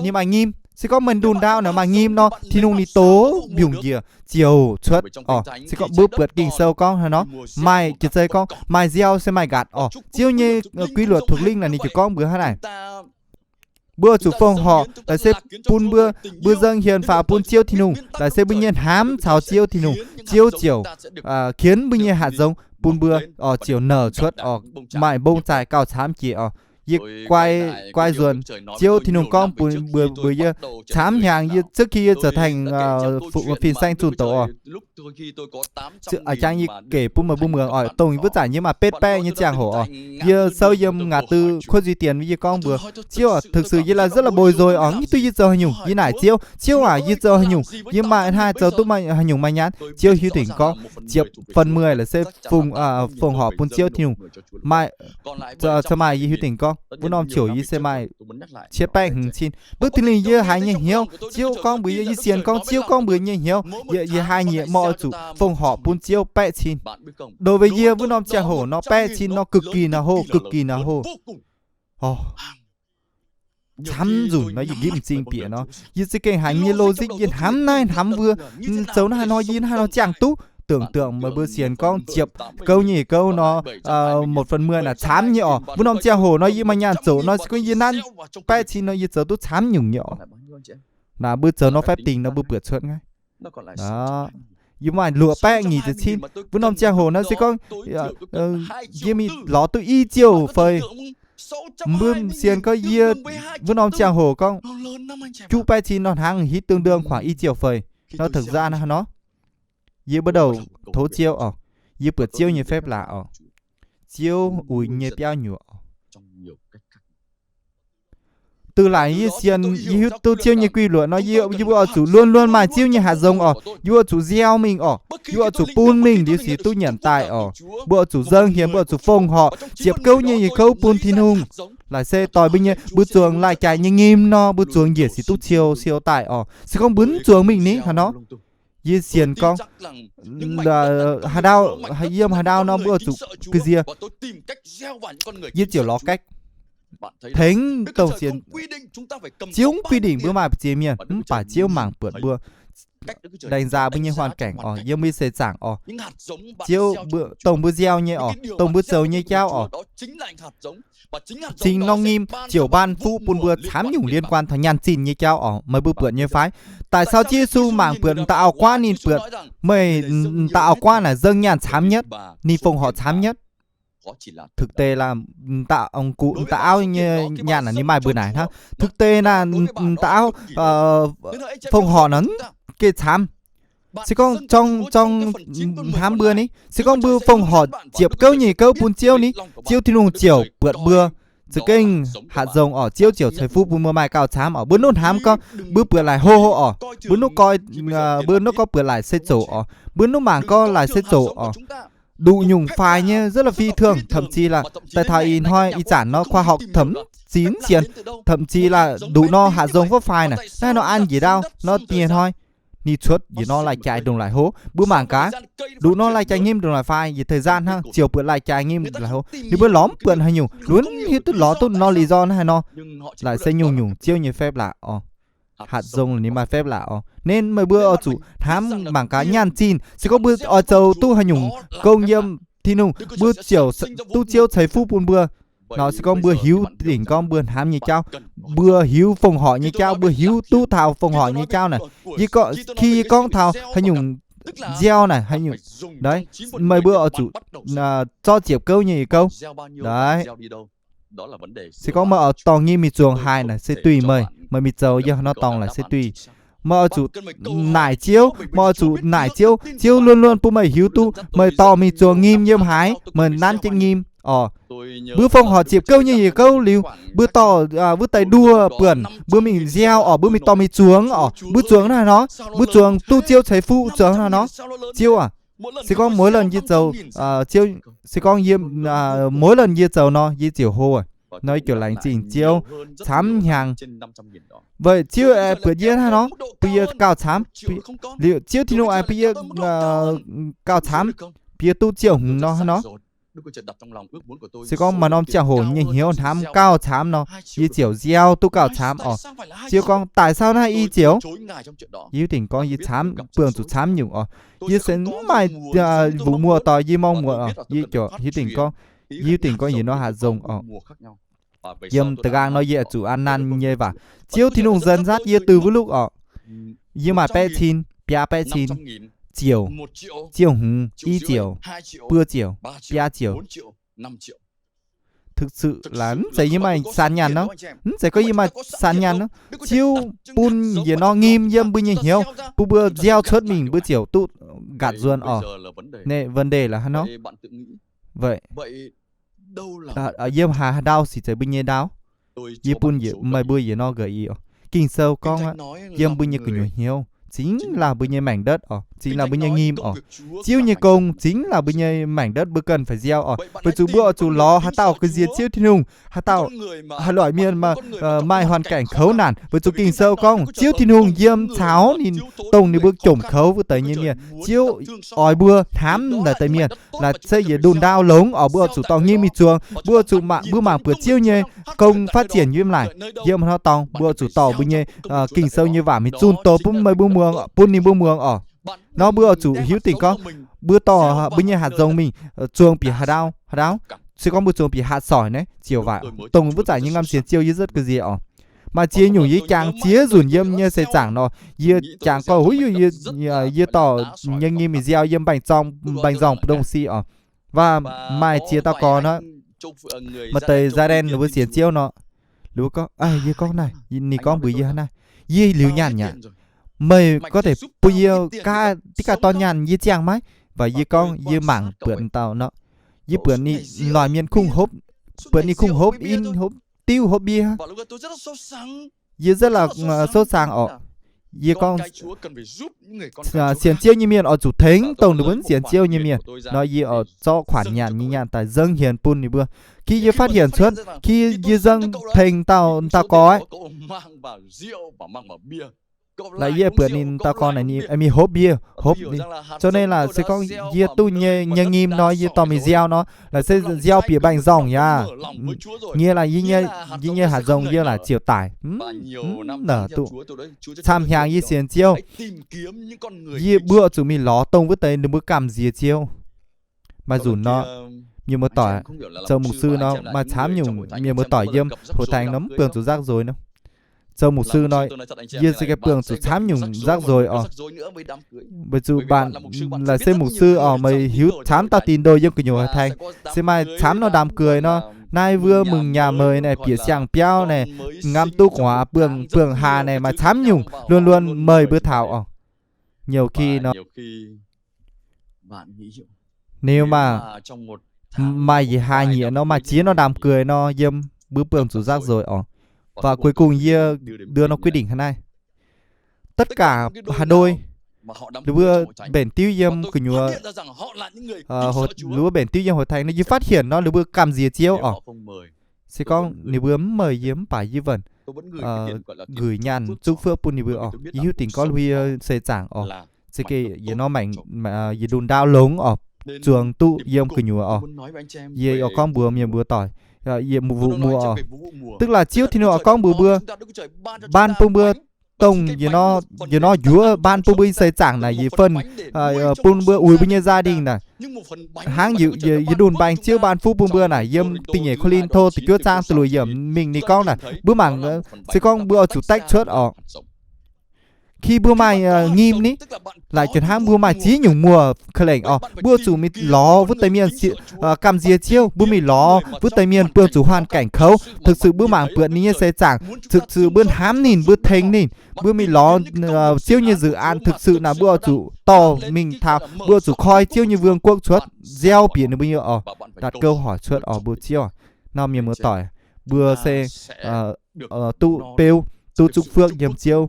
ninh maaih nyim. Se gorngv meih ndunh ndaauv naaic maaih nyim nor, Tin-Hungh ninh dox mbiungc njiec ziouc cuotv oc. Se gorngv mbuo buatc Ging-Sou gorngv hnangv nor, maaih jiez zei gorngv maaih nziaaux se maaih nqatc oc. Ziouv nyei quy luật thuộc linh naaic ninh ziouc gorngv mbuox hnangv naaic. Mbuo zuqc fongc horc laaix se bun mbuo, mbuo dâng hiền phạt bun Ziouv Tin-Hungh, laaix se mbuo nyei hnamv caux Ziouv Tin-Hungh, Ziouv ziouc qienx mbuo nyei hạt giống bun mbuo oc, ziouc nở cuotv oc, maaih mbong zaih gauh camv jiex oc. Yie guai, guai nzuonx Ziouv Tin-Hungh gorngv mbuox, mbuox yie, camv hnyangx yie, trước khi yie trở thành, ơ, phù, phìn sanh zunh doz oc, a'jang yie gec bun meih mbuo muangx oc, dongh wuov zanc yie maaih betv baeqv nyei ziangh hoc oc, yie souv yiem ngã tư Khuất Duy Tiên yie gorngv mbuox Ziouv, thực sự yie là rất là bối rối oc, mv hiuv duqv yie zoux haaix nyungc. Yie naaic Ziouv, Ziouv aac, yie zoux haaix nyungc? Yie maaih hnangv haaix zoux duqv maaih haaix nyungc maaih nyaanh? Ziouv hiuv dingc gorngv ziepc phần mười laaix se fongc, fongc horc bun Ziouv Tin-Hungh. Maaih, maaih yie hiuv dingc gorngv wuov norm ziangh hoc yie se maaih cietv baeqv hmz cin. Mbuo Tin-Hungh yie haiz nyei hnyouv, Ziouv gorngv mbuox yie, yie sienx gorngv Ziouv gorngv mbuox nyei hnyouv, yie, yie haiz nyei, meih oix zuqc fongc horc bun Ziouv baeqv cin. Đối với yie wuov norm ziangh hoc nor baeqv cin nor cực kỳ nor hô, cực kỳ nor hô. Camv nzunc nor yie gitv m'zing bieqc nor, yie za'gengh haiz nyei logic, yie hnamv naaiv hnamv wuov, zoux naaiv haaix nor yie naaiv haaix nor ziangh duqv. Tưởng tượng meih mbuo sienx gorngv ziepc gouv nyei gouv nor, một phần mười naaic camv nyei oc. Wuov norm ziangh hoc nor yie maaih nyaanh zoqc nor se gorngv yie nanv baeqv cin nor yie zoux duqv camv nyungc nyei oc. Naaic mbuo zoux nor phép tính nor mbuo buatc cuotv naaiv. Yie maaih luoqc baeqv nyic ziepc cin. Wuov norm ziangh hoc nor se gorngv yie mingh lorz duqv i ziouc feix. Mbuo sienx gorngv yie wuov norm ziangh hoc gorngv juqv baeqv cin nor hnangv hitv tương đương khoảng i ziouc feix. Nor thực ra naaiv nor, yie bắt đầu tov Ziouv oc. Yie buatc Ziouv nyei phép lạ oc. Ziouv uix nyei biauv nyuoqc oc. Dongh laaic yie sienx, yie hiuv duqv Ziouv nyei quy luật nor, yie, yie mbuo oix zuqc luôn luôn maaih Ziouv nyei haaix nzong oc. Yie mbuo oix zuqc nziaaux mingh oc. Yie mbuo oix zuqc bun mingh liuz sic duqv nyanc daaih oc. Mbuo oix zuqc nzengc hienx, mbuo oix zuqc fongc horc ziepc gouv nyei yietc gouv bun Tin-Hungh. Laaic se doix mbuo nyei, mbuo zuangx lai-jaaix nyei nyim nor, mbuo zuangx njiec sic duqv ciou ciou daaih oc. Se gorngv mbuo mv zuangx mingh ni haaix nor, yie sienx gorngv haaix ndau, yiem haaix ndau nor mbuo oix zuqc ga'sie, yie ziouc lorz cách. Tengx dongh sienx, Ziouv mv quy định mbuo maaih ziex mienh, mv baac Ziouv mangc buatc mbuo, đánh giá mbuo nyei hoàn cảnh oc, yiem mbuo seix zaangc oc. Ziouv, dongh mbuo nziaaux nyei oc, dongh mbuo zoux nyei jauv oc, cingx norm nyim ziouc ban fuqv bun mbuo camv nyungc liên quan taux nyaanh zinh nyei jauv oc. Meih mbuo buatc nyei fai? Daaih caux Ziouv Yesu mangc buatc m'dauh auv-guaav ninh buatc, meih, m'dauh auv-guaav naaic nzengc nyaanh camv nhất, ninh fongc horc camv nhất. Thực tế là m'dauh auv nyei nyaanh naaic ninh maaih mbuo naaic hnangv. Thực tế naaic m'dauh auv fongc horc naaic geh camv. Se gorngv zorng, zorng hnamv mbuo ni, se gorngv mbuo fongc horc ziepc gouv nyei gouv bun Ziouv ni, Ziouv Tin-Hungh ziouc buatc mbuo za'gengh hatc nzong oc. Ziouv ziouc ceix fuqv bun mbuo maaih gauh camv oc. Mbuo nuqv hnamv gorngv mbuo buatc laaic hlo oc, mbuo nuqv goi, mbuo nuqv gorngv buatc laaic se zoqc oc, mbuo nuqv mangc gorngv laaic se zoqc oc, nduqc nyungc faix nyei rất là phi thường, thậm chí là daaih taux ih hnoi ih zanc nor khoa học thẩm, zinh sienx, thậm chí là nduqc nor hatc nzong faix naaic, naaiv nor an njiec ndau nor diex hnoi, ninh cuotv njiec nor lai-jaaix ndongc laaic hlo. Mbuo mangc gaax, nduqc nor lai-jaaix nyim ndongc laaic faix, yietc thời gian hnangv ziouc buatc lai-jaaix nyim ndongc laaic hlo. Ninh mbuo lorz mv buatc haaix nyungc, lunx hiuv duqv lorz duqv nor lý do naaiv haaix nor. Laaic se nyungc-nyungc Ziouv nyei phép lạ oc. Hatc nzong ninh maaih phép lạ oc. Nên meih mbuo oix zuqc hnamv mangc gaax nyaanh zinh, se gorngv mbuo oix zoux duqv haaix nyungc gong yiem Tin-Hungh, mbuo ziouc duqv Ziouv ceix fuqv bun mbuo. Nor se gorngv mbuo hiuv dingc gorngv mbuo hnamv nyei jauv, mbuo hiuv fongc horc nyei jauv, mbuo hiuv duqv taux fongc horc nyei jauv naaic. Yie gorngv, khi yie gorngv taux haaix nyungc nziaaux naaic, haaix nyungc, meih mbuo oix zuqc zorqv ziepc gouv nyei yietc gouv. Se gorngv meih oix dorngc nyei mingh zuangx haaix naaic se duih meih, meih mingh zoux yiem haaix nor dorngx naaic se duih. Meih oix zuqc naaic Ziouv, meih oix zuqc naaic Ziouv, Ziouv luôn luôn bun meih hiuv duqv meih dorh mingh zuangx nyim yiem haaix, meih nanv jienv nyim oc. Mbuo fongc horc ziepc gouv nyei yietc gouv liuz, mbuo dorh wuov deix nduoh buonc, mbuo mingh nziaaux oc, mbuo mingh dorh mingh zuangx oc. Mbuo zuangx hnangv haaix nor? Mbuo zuangx duqv Ziouv ceix fuqv zuangx hnangv haaix nor? Ziouv aac, se gorngv mỗi lần yie zoux, Ziouv, se gorngv yie, mỗi lần yie zoux nor, yie ziouc hlo, nor yie ziouc laengz zingh Ziouv camv hnyangx. Weic Ziouv aengx buatc yie hnangv nor, bun yie gauh camv, liuz Ziouv Tin-Hungh aengx bun yie gauh camv, bun yie duqv ziouh hngongx nor hnangv nor. Se gorngv maaih norm ziangh hoc nyei hnyouv hnamv gauh camv nor, yie ziouc nziaaux duqv gauh camv oc. Ziouv gorngv, tại sao naaiv i ziouc? Yie hiuv dingc gorngv yie camv, buangh zuqc camv nyungc oc. Yie se mv maaih mbuox muoz doic, yie mong muoz oc, yie hiuv dingc gorngv, yie hiuv dingc gorngv yie nor hatc nzong oc. Yiem da'nqaang nor yie zuqc an nanh nyei waac. Ziouv Tin-Hungh nzuonx nzaatv yie từ wuov lúc oc. Yie maaih baeqv cin, biaa baeqv cin, ziouc, ziouh hngongx, i ziouc, buo ziouc, biaa ziouc. Thực sự là mv zeiz yie maaih saan nyaanh nor, mv zeiz gorngv yie maaih saan nyaanh nor. Ziouv bun yietc norm nyim yiem mbuo nyei hnyouv, bun mbuo nziaaux cuotv mingh mbuo ziouc duqv nqatc nzuonx oc. Næh, vấn đề là hnangv nor. Yiem haaix ndau sic zeiz mbuo nyei ndau? Yie bun meih mbuo yietc norm gợi ý oc. Ging-Sou gorngv aqv, yiem mbuo nyei gu'nyuoz hnyouv, chính là mbuo nyei mảnh đất oc. zingx laaix mbuo nyei nyim oc. Ziouv nyei gong zingx laaix mbuo nyei mangc ndutv mbuo ganh faix nziau oc. Weic zuqc mbuo oix zuqc lorz haaix dauh ga'nziex Ziouv Tin-Hungh, haaix dauh, haaix loic mienh maaih, maaih hoàn cảnh kouv naanc. Weic zuqc Ging-Sou gorngv Ziouv Tin-Hungh yiem caux ninh, dongh ninh mbuo jomc kouv wuov deix nyei mienh. Ziouv oix mbuo hnamv naaiv deix mienh. Laaix se yietc ndunh ndaauv longx oc, mbuo oix zuqc dorh nyim mingh zuangx. Mbuo oix zuqc mangc, mbuo mangc buatc Ziouv nyei gong phát triển yiem naaic. Yiem hnangv dorngx mbuo oix zuqc dorh mbuo nyei Ging-Sou nyei waac mingh zunh doz bun meih mbuo muangx, bun ninh mbuo muangx oc. Nor mbuo oix zuqc hiuv dingc gorngv mbuo dorh mbuo nyei hatc nzongc mingh zuangx bieqc haaix dauh, haaix dauh. Se gorngv mbuo zuangx bieqc haaix soic naaiv ziouc waaic, dongh wuov zanc nyei ngamv sienx Ziouv yie zuotv ga'nziex oc. Maaih ziex nyungc yie jangx ziex nzunc yiem nyei seix zaangc nor, yie jangx gorngv, huv, yie, yie dorh nyei nyim mingh nziau yiem mbaengx-zorng, mbaengx-nzorngh mbu'ndongx si oc. Waac maaih ziex dauh gorx nor, maaih deix Zaa-Len ninh mbuo sienx Ziouv nor, ninh mbuo gorngv, yie gorngv naaiv, ninh gorngv mbuox yie hnangv naaiv, yie liuz nyaanh aqv. Meih gorngv deix bun yie gaav, diqv gaav dorn nyaanh yie ziangh maiv? Waac yie gorngv yie mangc buatc dauh nor, yie buatc ninh noic mienh kungx hopv, buatc ninh kungx hopv in, hopv diuv, hopv mbie. Yie rất là sốt sắng oc. Yie gorngv, sienx Ziouv nyei mienh oix zuqc tengx dongh ninh mbuo mv sienx Ziouv nyei mienh. Nor yie oix zorqv khoản nyaanh nyei nyaanh daaih dâng hienx bun ninh mbuo. Khi yie phát hiện cuotv, khi yie dâng tengx dauh, dauh gorx, laaix yie buatc ninh dauh gorx naaic ninh mingh hopv mbie, hopv ninh. Cho nên là se gorngv yie duqv nyei, nyei nyim nor, yie dorh mingh nziau nor, laaix se nziau bieqc mbaengx-nzorngh yaac, nyie laaix yie nyei, yie nyei hatc nzongc yie laaix ziouc daic. Mv, mv nor duqv. Camv-hnyangx yie sienx Ziouv, yie mbuo zuqc mingh lorz dongh wuov deix ninh mbuo gamh nziex Ziouv. Maaih nzunc nor, mienh muoz-doic, zoux mục sư nor maaih camv nyungc mienh muoz-doic yiem hội thánh nor mv buangh zuqc rắc rối nor. Zoux mục sư nor, yie se gengh buangh zuqc camv nyungc rắc rối oc. Weic zuqc mbaanc laaix se mục sư oc, meih hiuv camv dauh tín đồ yiem gu'nyuoz hội thánh, se maaih camv norm đám cưới nor, naaiv wuov mừng nhà mới naaic, bieqc siang-biauv naaic, ngắm túc hóa, buangh, buangh haa naaic, maaih camv nyungc luôn luôn meih mbuo taux oc. Nhiều khi nor, nếu mà maaih yietc hlaax nyieqc nor maaih ziex norm đám cưới nor yiem, mbuo buangh zuqc rắc rối oc. Và cuối cùng yie đưa ra quyết định thế này. Tất cả hai đôi, ninh mbuo mbenc diuv yiem gu'nyuoz, ninh mbuo mbenc diuv yiem hội thánh nor, yie phát hiện nor ninh mbuo gamh nziex Ziouv oc. Se gorngv ninh mbuo mv mời yie mv baac yie vẫn gửi nhắn chúc phước bun ninh mbuo oc. Yie hiuv dingc gorngv yie seix zaangc oc, za'gengh yietc norm maengc, yietc ndunh ndaauv longx oc, zuangx duqv yiem gu'nyuoz oc. Yie oix gorngv mbuox mienh muoz-doic, yie mbuo muoz oc, tức là Ziouv Tin-Hungh oix gorngv mbuox mbuo, ban bun mbuo dongh yietc norm njuov ban bun mbuo seix zaangc naaic yietc phần, bun mbuo uix mbuo nyei gia đình naaic. Hnangv yietc ndunh mbaengx Ziouv ban fuqv bun mbuo naaic, yiem da'nyeic Ko^lin^to da'juov zaang da'luoqc yiemc mingh ninh gorngv naaic, mbuo mangc, se gorngv mbuo oix zuqc daeqv cuotv oc. Khi mbuo maaih nyim ni, laaix jiex hnangv mbuo maaih ziex nyungc muoz ka lengc oc, mbuo zuqc mingh lorz wuov deix mienh gamh nziex Ziouv, mbuo mingh lorz wuov deix mienh buangh zuqc hoàn cảnh kouv, thực sự mbuo mangc buatc ninh nyei seix zaangc, thực sự mbuo hnamv ninh, mbuo tengx ninh, mbuo mingh lorz Ziouv nyei dự án, thực sự naaic mbuo oix zuqc dorh mingh taux, mbuo oix zuqc koi Ziouv nyei vương quốc cuotv, nziau bieqc ninh mbuo nyei oc, đặt câu hỏi cuotv oc mbuo Ziouv. Nor mienh muoz-doic, mbuo se duqv beu, duqv chúc phước yiem Ziouv,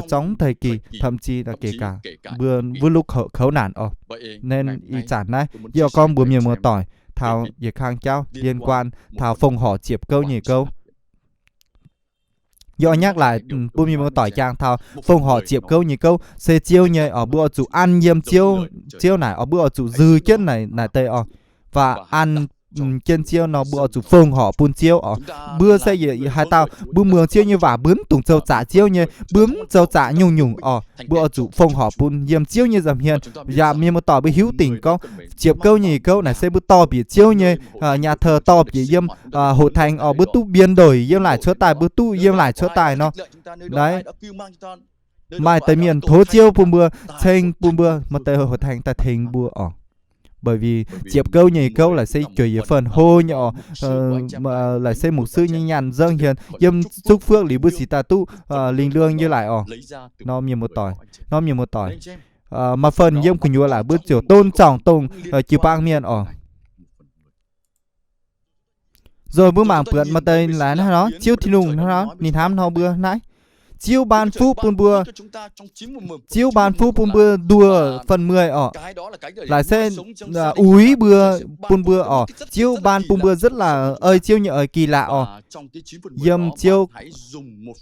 trong thời kỳ, thậm chí là kể cả mbuo wuov lúc kouv naanc oc. Nên ih zanc naaiv yie oix gorngv mbuox mienh muoz-doic taux yietc kang jauv liên quan taux phòng họ ziepc gouv nyei gouv. Yie oix nhắc lại bun mienh muoz-doic jangx taux phòng họ ziepc gouv nyei gouv se Ziouv nyei oc. Mbuo oix zuqc an yiem Ziouv, Ziouv naaic oc, mbuo oix zuqc nzui jienv naaic, naaic deix oc, và an jienv Ziouv nor mbuo oix zuqc phòng họ bun Ziouv oc. Mbuo se haaix dauh mbuo muangx Ziouv nyei waac mbuo mv dungx zoux zaqc Ziouv nyei, mbuo mv zoux zaqc nyungc-nyungc oc. Mbuo oix zuqc phòng họ bun yiem Ziouv nyei nza'hmien. Yaac mienh muoz-doic mbuo hiuv dingc gorngv ziepc gouv nyei gouv naaic se mbuo dorh bieqc Ziouv nyei nhà thờ, dorh bieqc yiem hội thánh oc, mbuo duqv biến đổi yiem laaic cuotv daaih, mbuo duqv yiem laaic cuotv daaih nor. Naaiv maaih deix mienh tov Ziouv bun mbuo, ceng bun mbuo, maaih deix hội thánh daaih tengx mbuo oc. Bởi vì ziepc gouv nyei gouv laaic se jueiv yietc phần hlo nyei oc. Laaic se mục sư nyei nyaanh nzengc hienx yiem chúc phước liuz mbuo sic daaih duqv lingh luông nyei laaic oc. Nor mienh muoz-doic, nor mienh muoz-doic, maaih phần yiem gu'nyuoz laaic mbuo ziouc tôn trọng dongh jiu-baang mienh oc. Rồi mbuo mangc buatc maaih deix laaic hnangv nor, Ziouv Tin-Hungh hnangv nor, ninh hnamv nor mbuo naaiv. Ziouv ban fuqv bun mbuo, Ziouv ban fuqv bun mbuo nduoh phần mười orqc. Laaic se uix mbuo, bun mbuo orqc. Ziouv ban bun mbuo rất là, ei Ziouv nyei oix kỳ lạ orqc. Yiem Ziouv,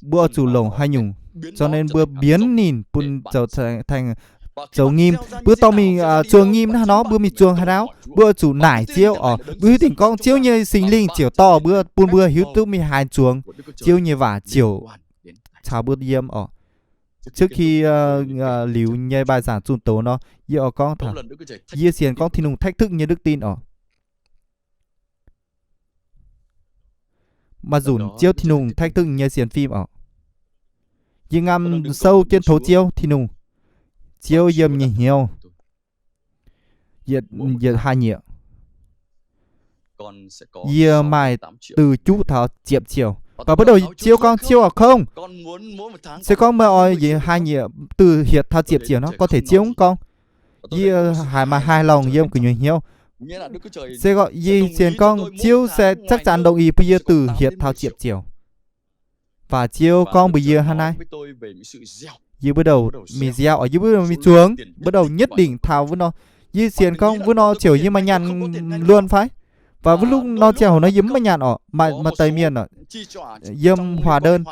mbuo oix zuqc longc haaix nyungc, cho nên mbuo biến ninh bun zoux thành, zoux ngim. Mbuo dorh mingh zuangx ngim hnangv nor, mbuo mingh zuangx haaix dauh? Mbuo oix zuqc naaic Ziouv orqc. Mbuo hiuv dingc gorngv Ziouv nyei Singx Lingh ziouc dorh mbuo, bun mbuo hiuv duqv mingh haih zuangx. Ziouv nyei waac ziouc caux mbuo yiem orqc. Trước khi liuz nyei bài giảng zunh doz nor, yie oix gorngv taux, yie sienx gorngv Tin-Hungh thách thức nyei đức tin orqc. Maaih nzunc Ziouv Tin-Hungh thách thức nyei sienx fim orqc. Yie ngam sou jienv tov Ziouv Tin-Hungh, Ziouv yiem nyei hnyouv, yietc, yietc haa nyieqc. Yie maaih từ juqv taux ziepc triệu. Và bắt đầu Ziouv gorngv, Ziouv aac, không. Se gorngv meih oix yietc haa nyieqc từ hietc taux ziepc triệu nor, có thể Ziouv mv gorngv. Yie haiz maaih hài lòng yiem gu'nyuoz hnyouv. Se gorngv yie sienx gorngv Ziouv sẽ chắc chắn đồng ý bun yie từ hietc taux ziepc triệu. Và Ziouv gorngv mbuox yie hnangv naaiv. Yie bắt đầu mingh gieo orqc, yie bắt đầu mingh zuangx, bắt đầu nhất định taux wuov nor. Yie sienx gorngv wuov nor ziouc yie maaih nyaanh luôn fai? Và wuov lúc nor ziangh hoc nor yie mv maaih nyaanh orqc, maaih, maaih deix mienh orqc, yiem hóa đơn.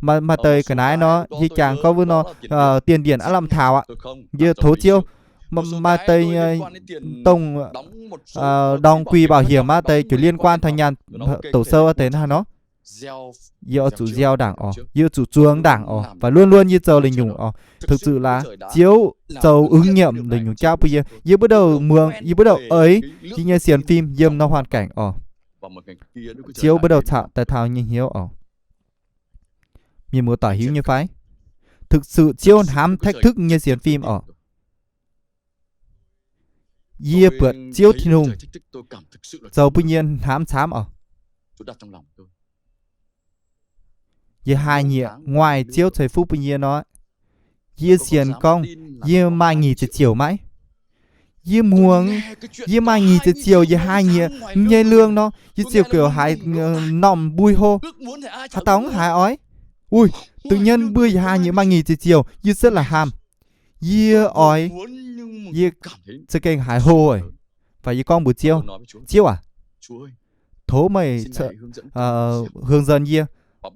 Maaih, maaih deix ga'naaiv nor, yie jangx gorngv wuov nor, tiền điện aav lamh taux aqv. Yie tov Ziouv. Maaih, maaih deix dongh đóng quỹ bảo hiểm, maaih deix ziouc liên quan taux nyaanh, tổ sâu deix naaiv nor. Yie oix zuqc gieo ndaangc orqc, yie zuqc zuangx ndaangc orqc, và luôn luôn yie zoux lingh nyungc orqc. Thực sự là Ziouv zoux ứng nghiệm lingh nyungc jauv bun yie. Yie bắt đầu muangx, yie bắt đầu eix yie nyei sienx fim yiem nor hoàn cảnh orqc. Ziouv bắt đầu caux daaih taux nyei hnyouv orqc. Mienh muoz-doic hiuv nyei fai? Thực sự Ziouv hnamv thách thức nyei sienx fim orqc. Yie buatc Ziouv Tin-Hungh zoux bun yie hnamv camv orqc. Yie haa nyieqc, nguaaic Ziouv ceix fuqv bun yie nor, yie sienx gorngv yie maaih nyic ziepc triệu maiv? Yie muangx, yie maaih nyic ziepc triệu, yie haa nyieqc nyei lương nor, yie ziouc haiz normh mbui hlo. Haaix dauh mv haiz oix? Ui, tự nhiên mbuo yie haa nyieqc maaih nyic ziepc triệu, yie rất là ham. Yie oix, yie za'gengh haiz hlo oc. Và yie gorngv mbuox Ziouv, Ziouv aac, tov meih hướng dẫn yie.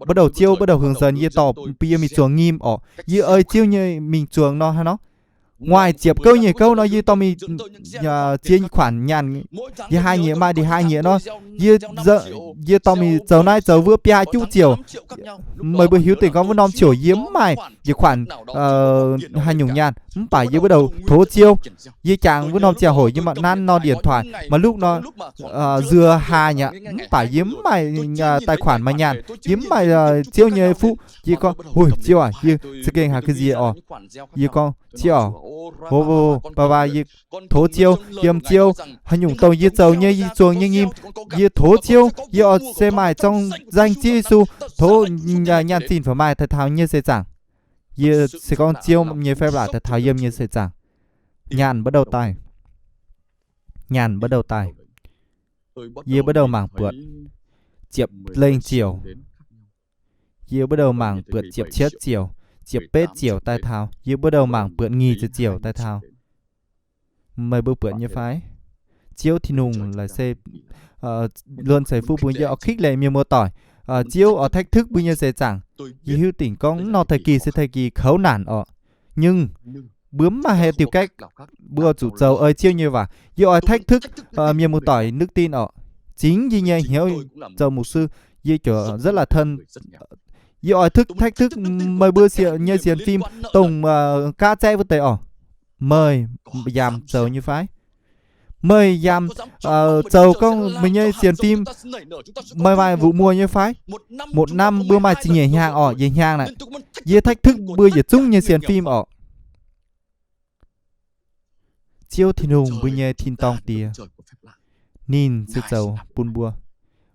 Bắt đầu Ziouv bắt đầu hướng dẫn yie, dorh bun yie mingh zuangx nyim orqc. Yie ei Ziouv nyei mingh zuangx nor hnangv nor. Nguaaic ziepc gouv nyei gouv nor yie dorh mingh ziex khoản nyaanh. Yie haa nyieqc maaih ndie haa nyieqc nor, yie, yie dorh mingh zoux naaiv zoux wuov biaa juqv ziouc. Meih mbuo hiuv dingc gorngv wuov norm ziouc yie mv maaih yietc khoản haaix nyungc nyaanh, mv baac yie bắt đầu tov Ziouv. Yie jangx wuov norm ziangh hoc yie mangc nanv nor điện thoại, maaih lúc nor nziex haa nyei aqv, mv baac yie mv maaih tài khoản maaih nyaanh, yie mv maaih Ziouv nyei fuqv. Yie gorngv, Ui, Ziouv aac, yie za'gengh haiz ga'nziex orqc. Yie gorngv, Ziouv aac, baac waac yie tov Ziouv, yiem Ziouv haaix nyungc dongh yie zoux nyei, yie zuangx nyei nyim, yie tov Ziouv, yie oix se maaih zorng nzaeng Ziouv Yesu, tov nyaanh zinh fai maaih daaih taux nyei seix zaangc. Yie se gorngv Ziouv nyei phép lạ daaih taux yiem nyei seix zaangc. Nyaanh bắt đầu daaih. Nyaanh bắt đầu daaih. Yie bắt đầu mangc buatc ziepc lengh ziouc. Yie bắt đầu mangc buatc ziepc cietv ziouc, ziepc betv ziouc daaih taux. Yie bắt đầu mangc buatc nyic ziepc ziouc daaih taux. Meih mbuo buatc nyei fai? Ziouv Tin-Hungh laaic se luôn ceix fuqv bun yie. Oix khích lệ mienh muoz-doic, Ziouv oix thách thức mbuo nyei seix zaangc. Yie hiuv dingc gorngv nor thời kỳ se thời kỳ khốn nạn orqc, nhưng mbuo mv maaih haaix diuh cách, mbuo zuqc zoux ei Ziouv nyei waac. Yie oix thách thức mienh muoz-doic đức tin orqc. Chính yie nyei hnyouv zoux mục sư, yie ziouc rất là thân. Yie oix thách thức meih mbuo nyei sienx fim dongh gaav zaeqv wuov deix orqc. Meih yaac zoux nyei fai? Meih yaac zoux gorngv meih nyei sienx fim, meih maaih mbuoqc muoz nyei fai? Một năm mbuo maaih zingh nyeic hnyangx orqc, yietc hnyangx naaic. Yie thách thức mbuo yietc zungv nyei sienx fim orqc. Ziouv Tin-Hungh mbuo nyei tin-dorngh Diex, ninh se zoux bun mbuo,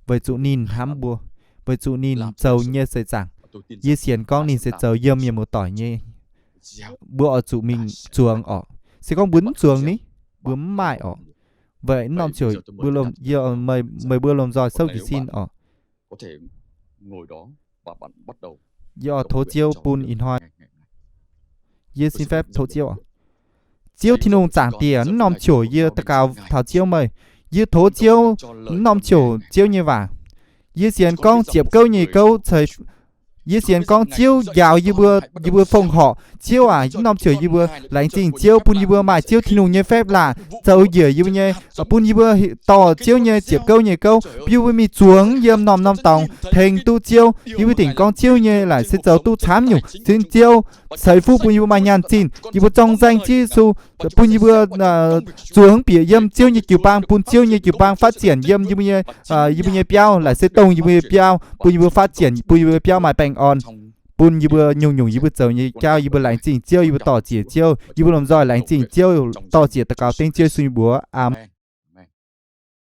weic zuqc ninh hnamv mbuo, weic zuqc ninh zoux nyei seix zaangc. Yie sienx gorngv ninh se zoux yiem mienh muoz-doic nyei. Mbuo oix zuqc mingh zuangx orqc. Se gorngv mbuo mv zuangx ni, mbuo mv maaih orqc. Weic norm ziouc, meih mbuo lomh nzoih souv jiez sin orqc. Yie oix tov Ziouv bun ih hnoi. Yie xin phép tov Ziouv. Ziouv Tin-Hungh zaangc Diex, naaiv norm ziouc yie daux gaux taux Ziouv meih. Yie tov Ziouv, naaiv norm ziouc Ziouv nyei waac. Yie sienx gorngv ziepc gouv nyei gouv ceix, yie sienx gorngv Ziouv njaaux yie mbuo, yie mbuo fongc horc. Ziouv aac, naaiv norm ziouc yie mbuo laengz zingh Ziouv bun yie mbuo maaih Ziouv Tin-Hungh nyei phép laatc zoux njiec yie mbuo nyei, bun yie mbuo dorh Ziouv nyei ziepc gouv nyei gouv, bun yie mbuo mingh zuangx yiem norm-norm dorngx tengx duqv Ziouv. Yie mbuo dingc gorngv Ziouv nyei laaic se zoux duqv camv nyungc. Sin Ziouv ceix fuqv bun yie mbuo maaih nyaanh zinh. Yie mbuo zorng nzaeng Ziouv Yesu bun yie mbuo zuangx bieqc yiem Ziouv nyei jiu-baang, bun Ziouv nyei jiu-baang phát triển yiem yie mbuo nyei, yie mbuo nyei biauv, laaic se dongh yie mbuo nyei biauv, bun yie mbuo phát triển, bun yie mbuo biauv maaih baengh orn, bun yie mbuo nyungc-nyungc yie mbuo zoux nyei jauv. Yie mbuo laengz zingh Ziouv, yie mbuo dorh ziex Ziouv, yie mbuo lomh nzoih laengz zingh Ziouv, dorh ziex daux gaux dengv Ziouv Yesu nyei mbuox. Aamen.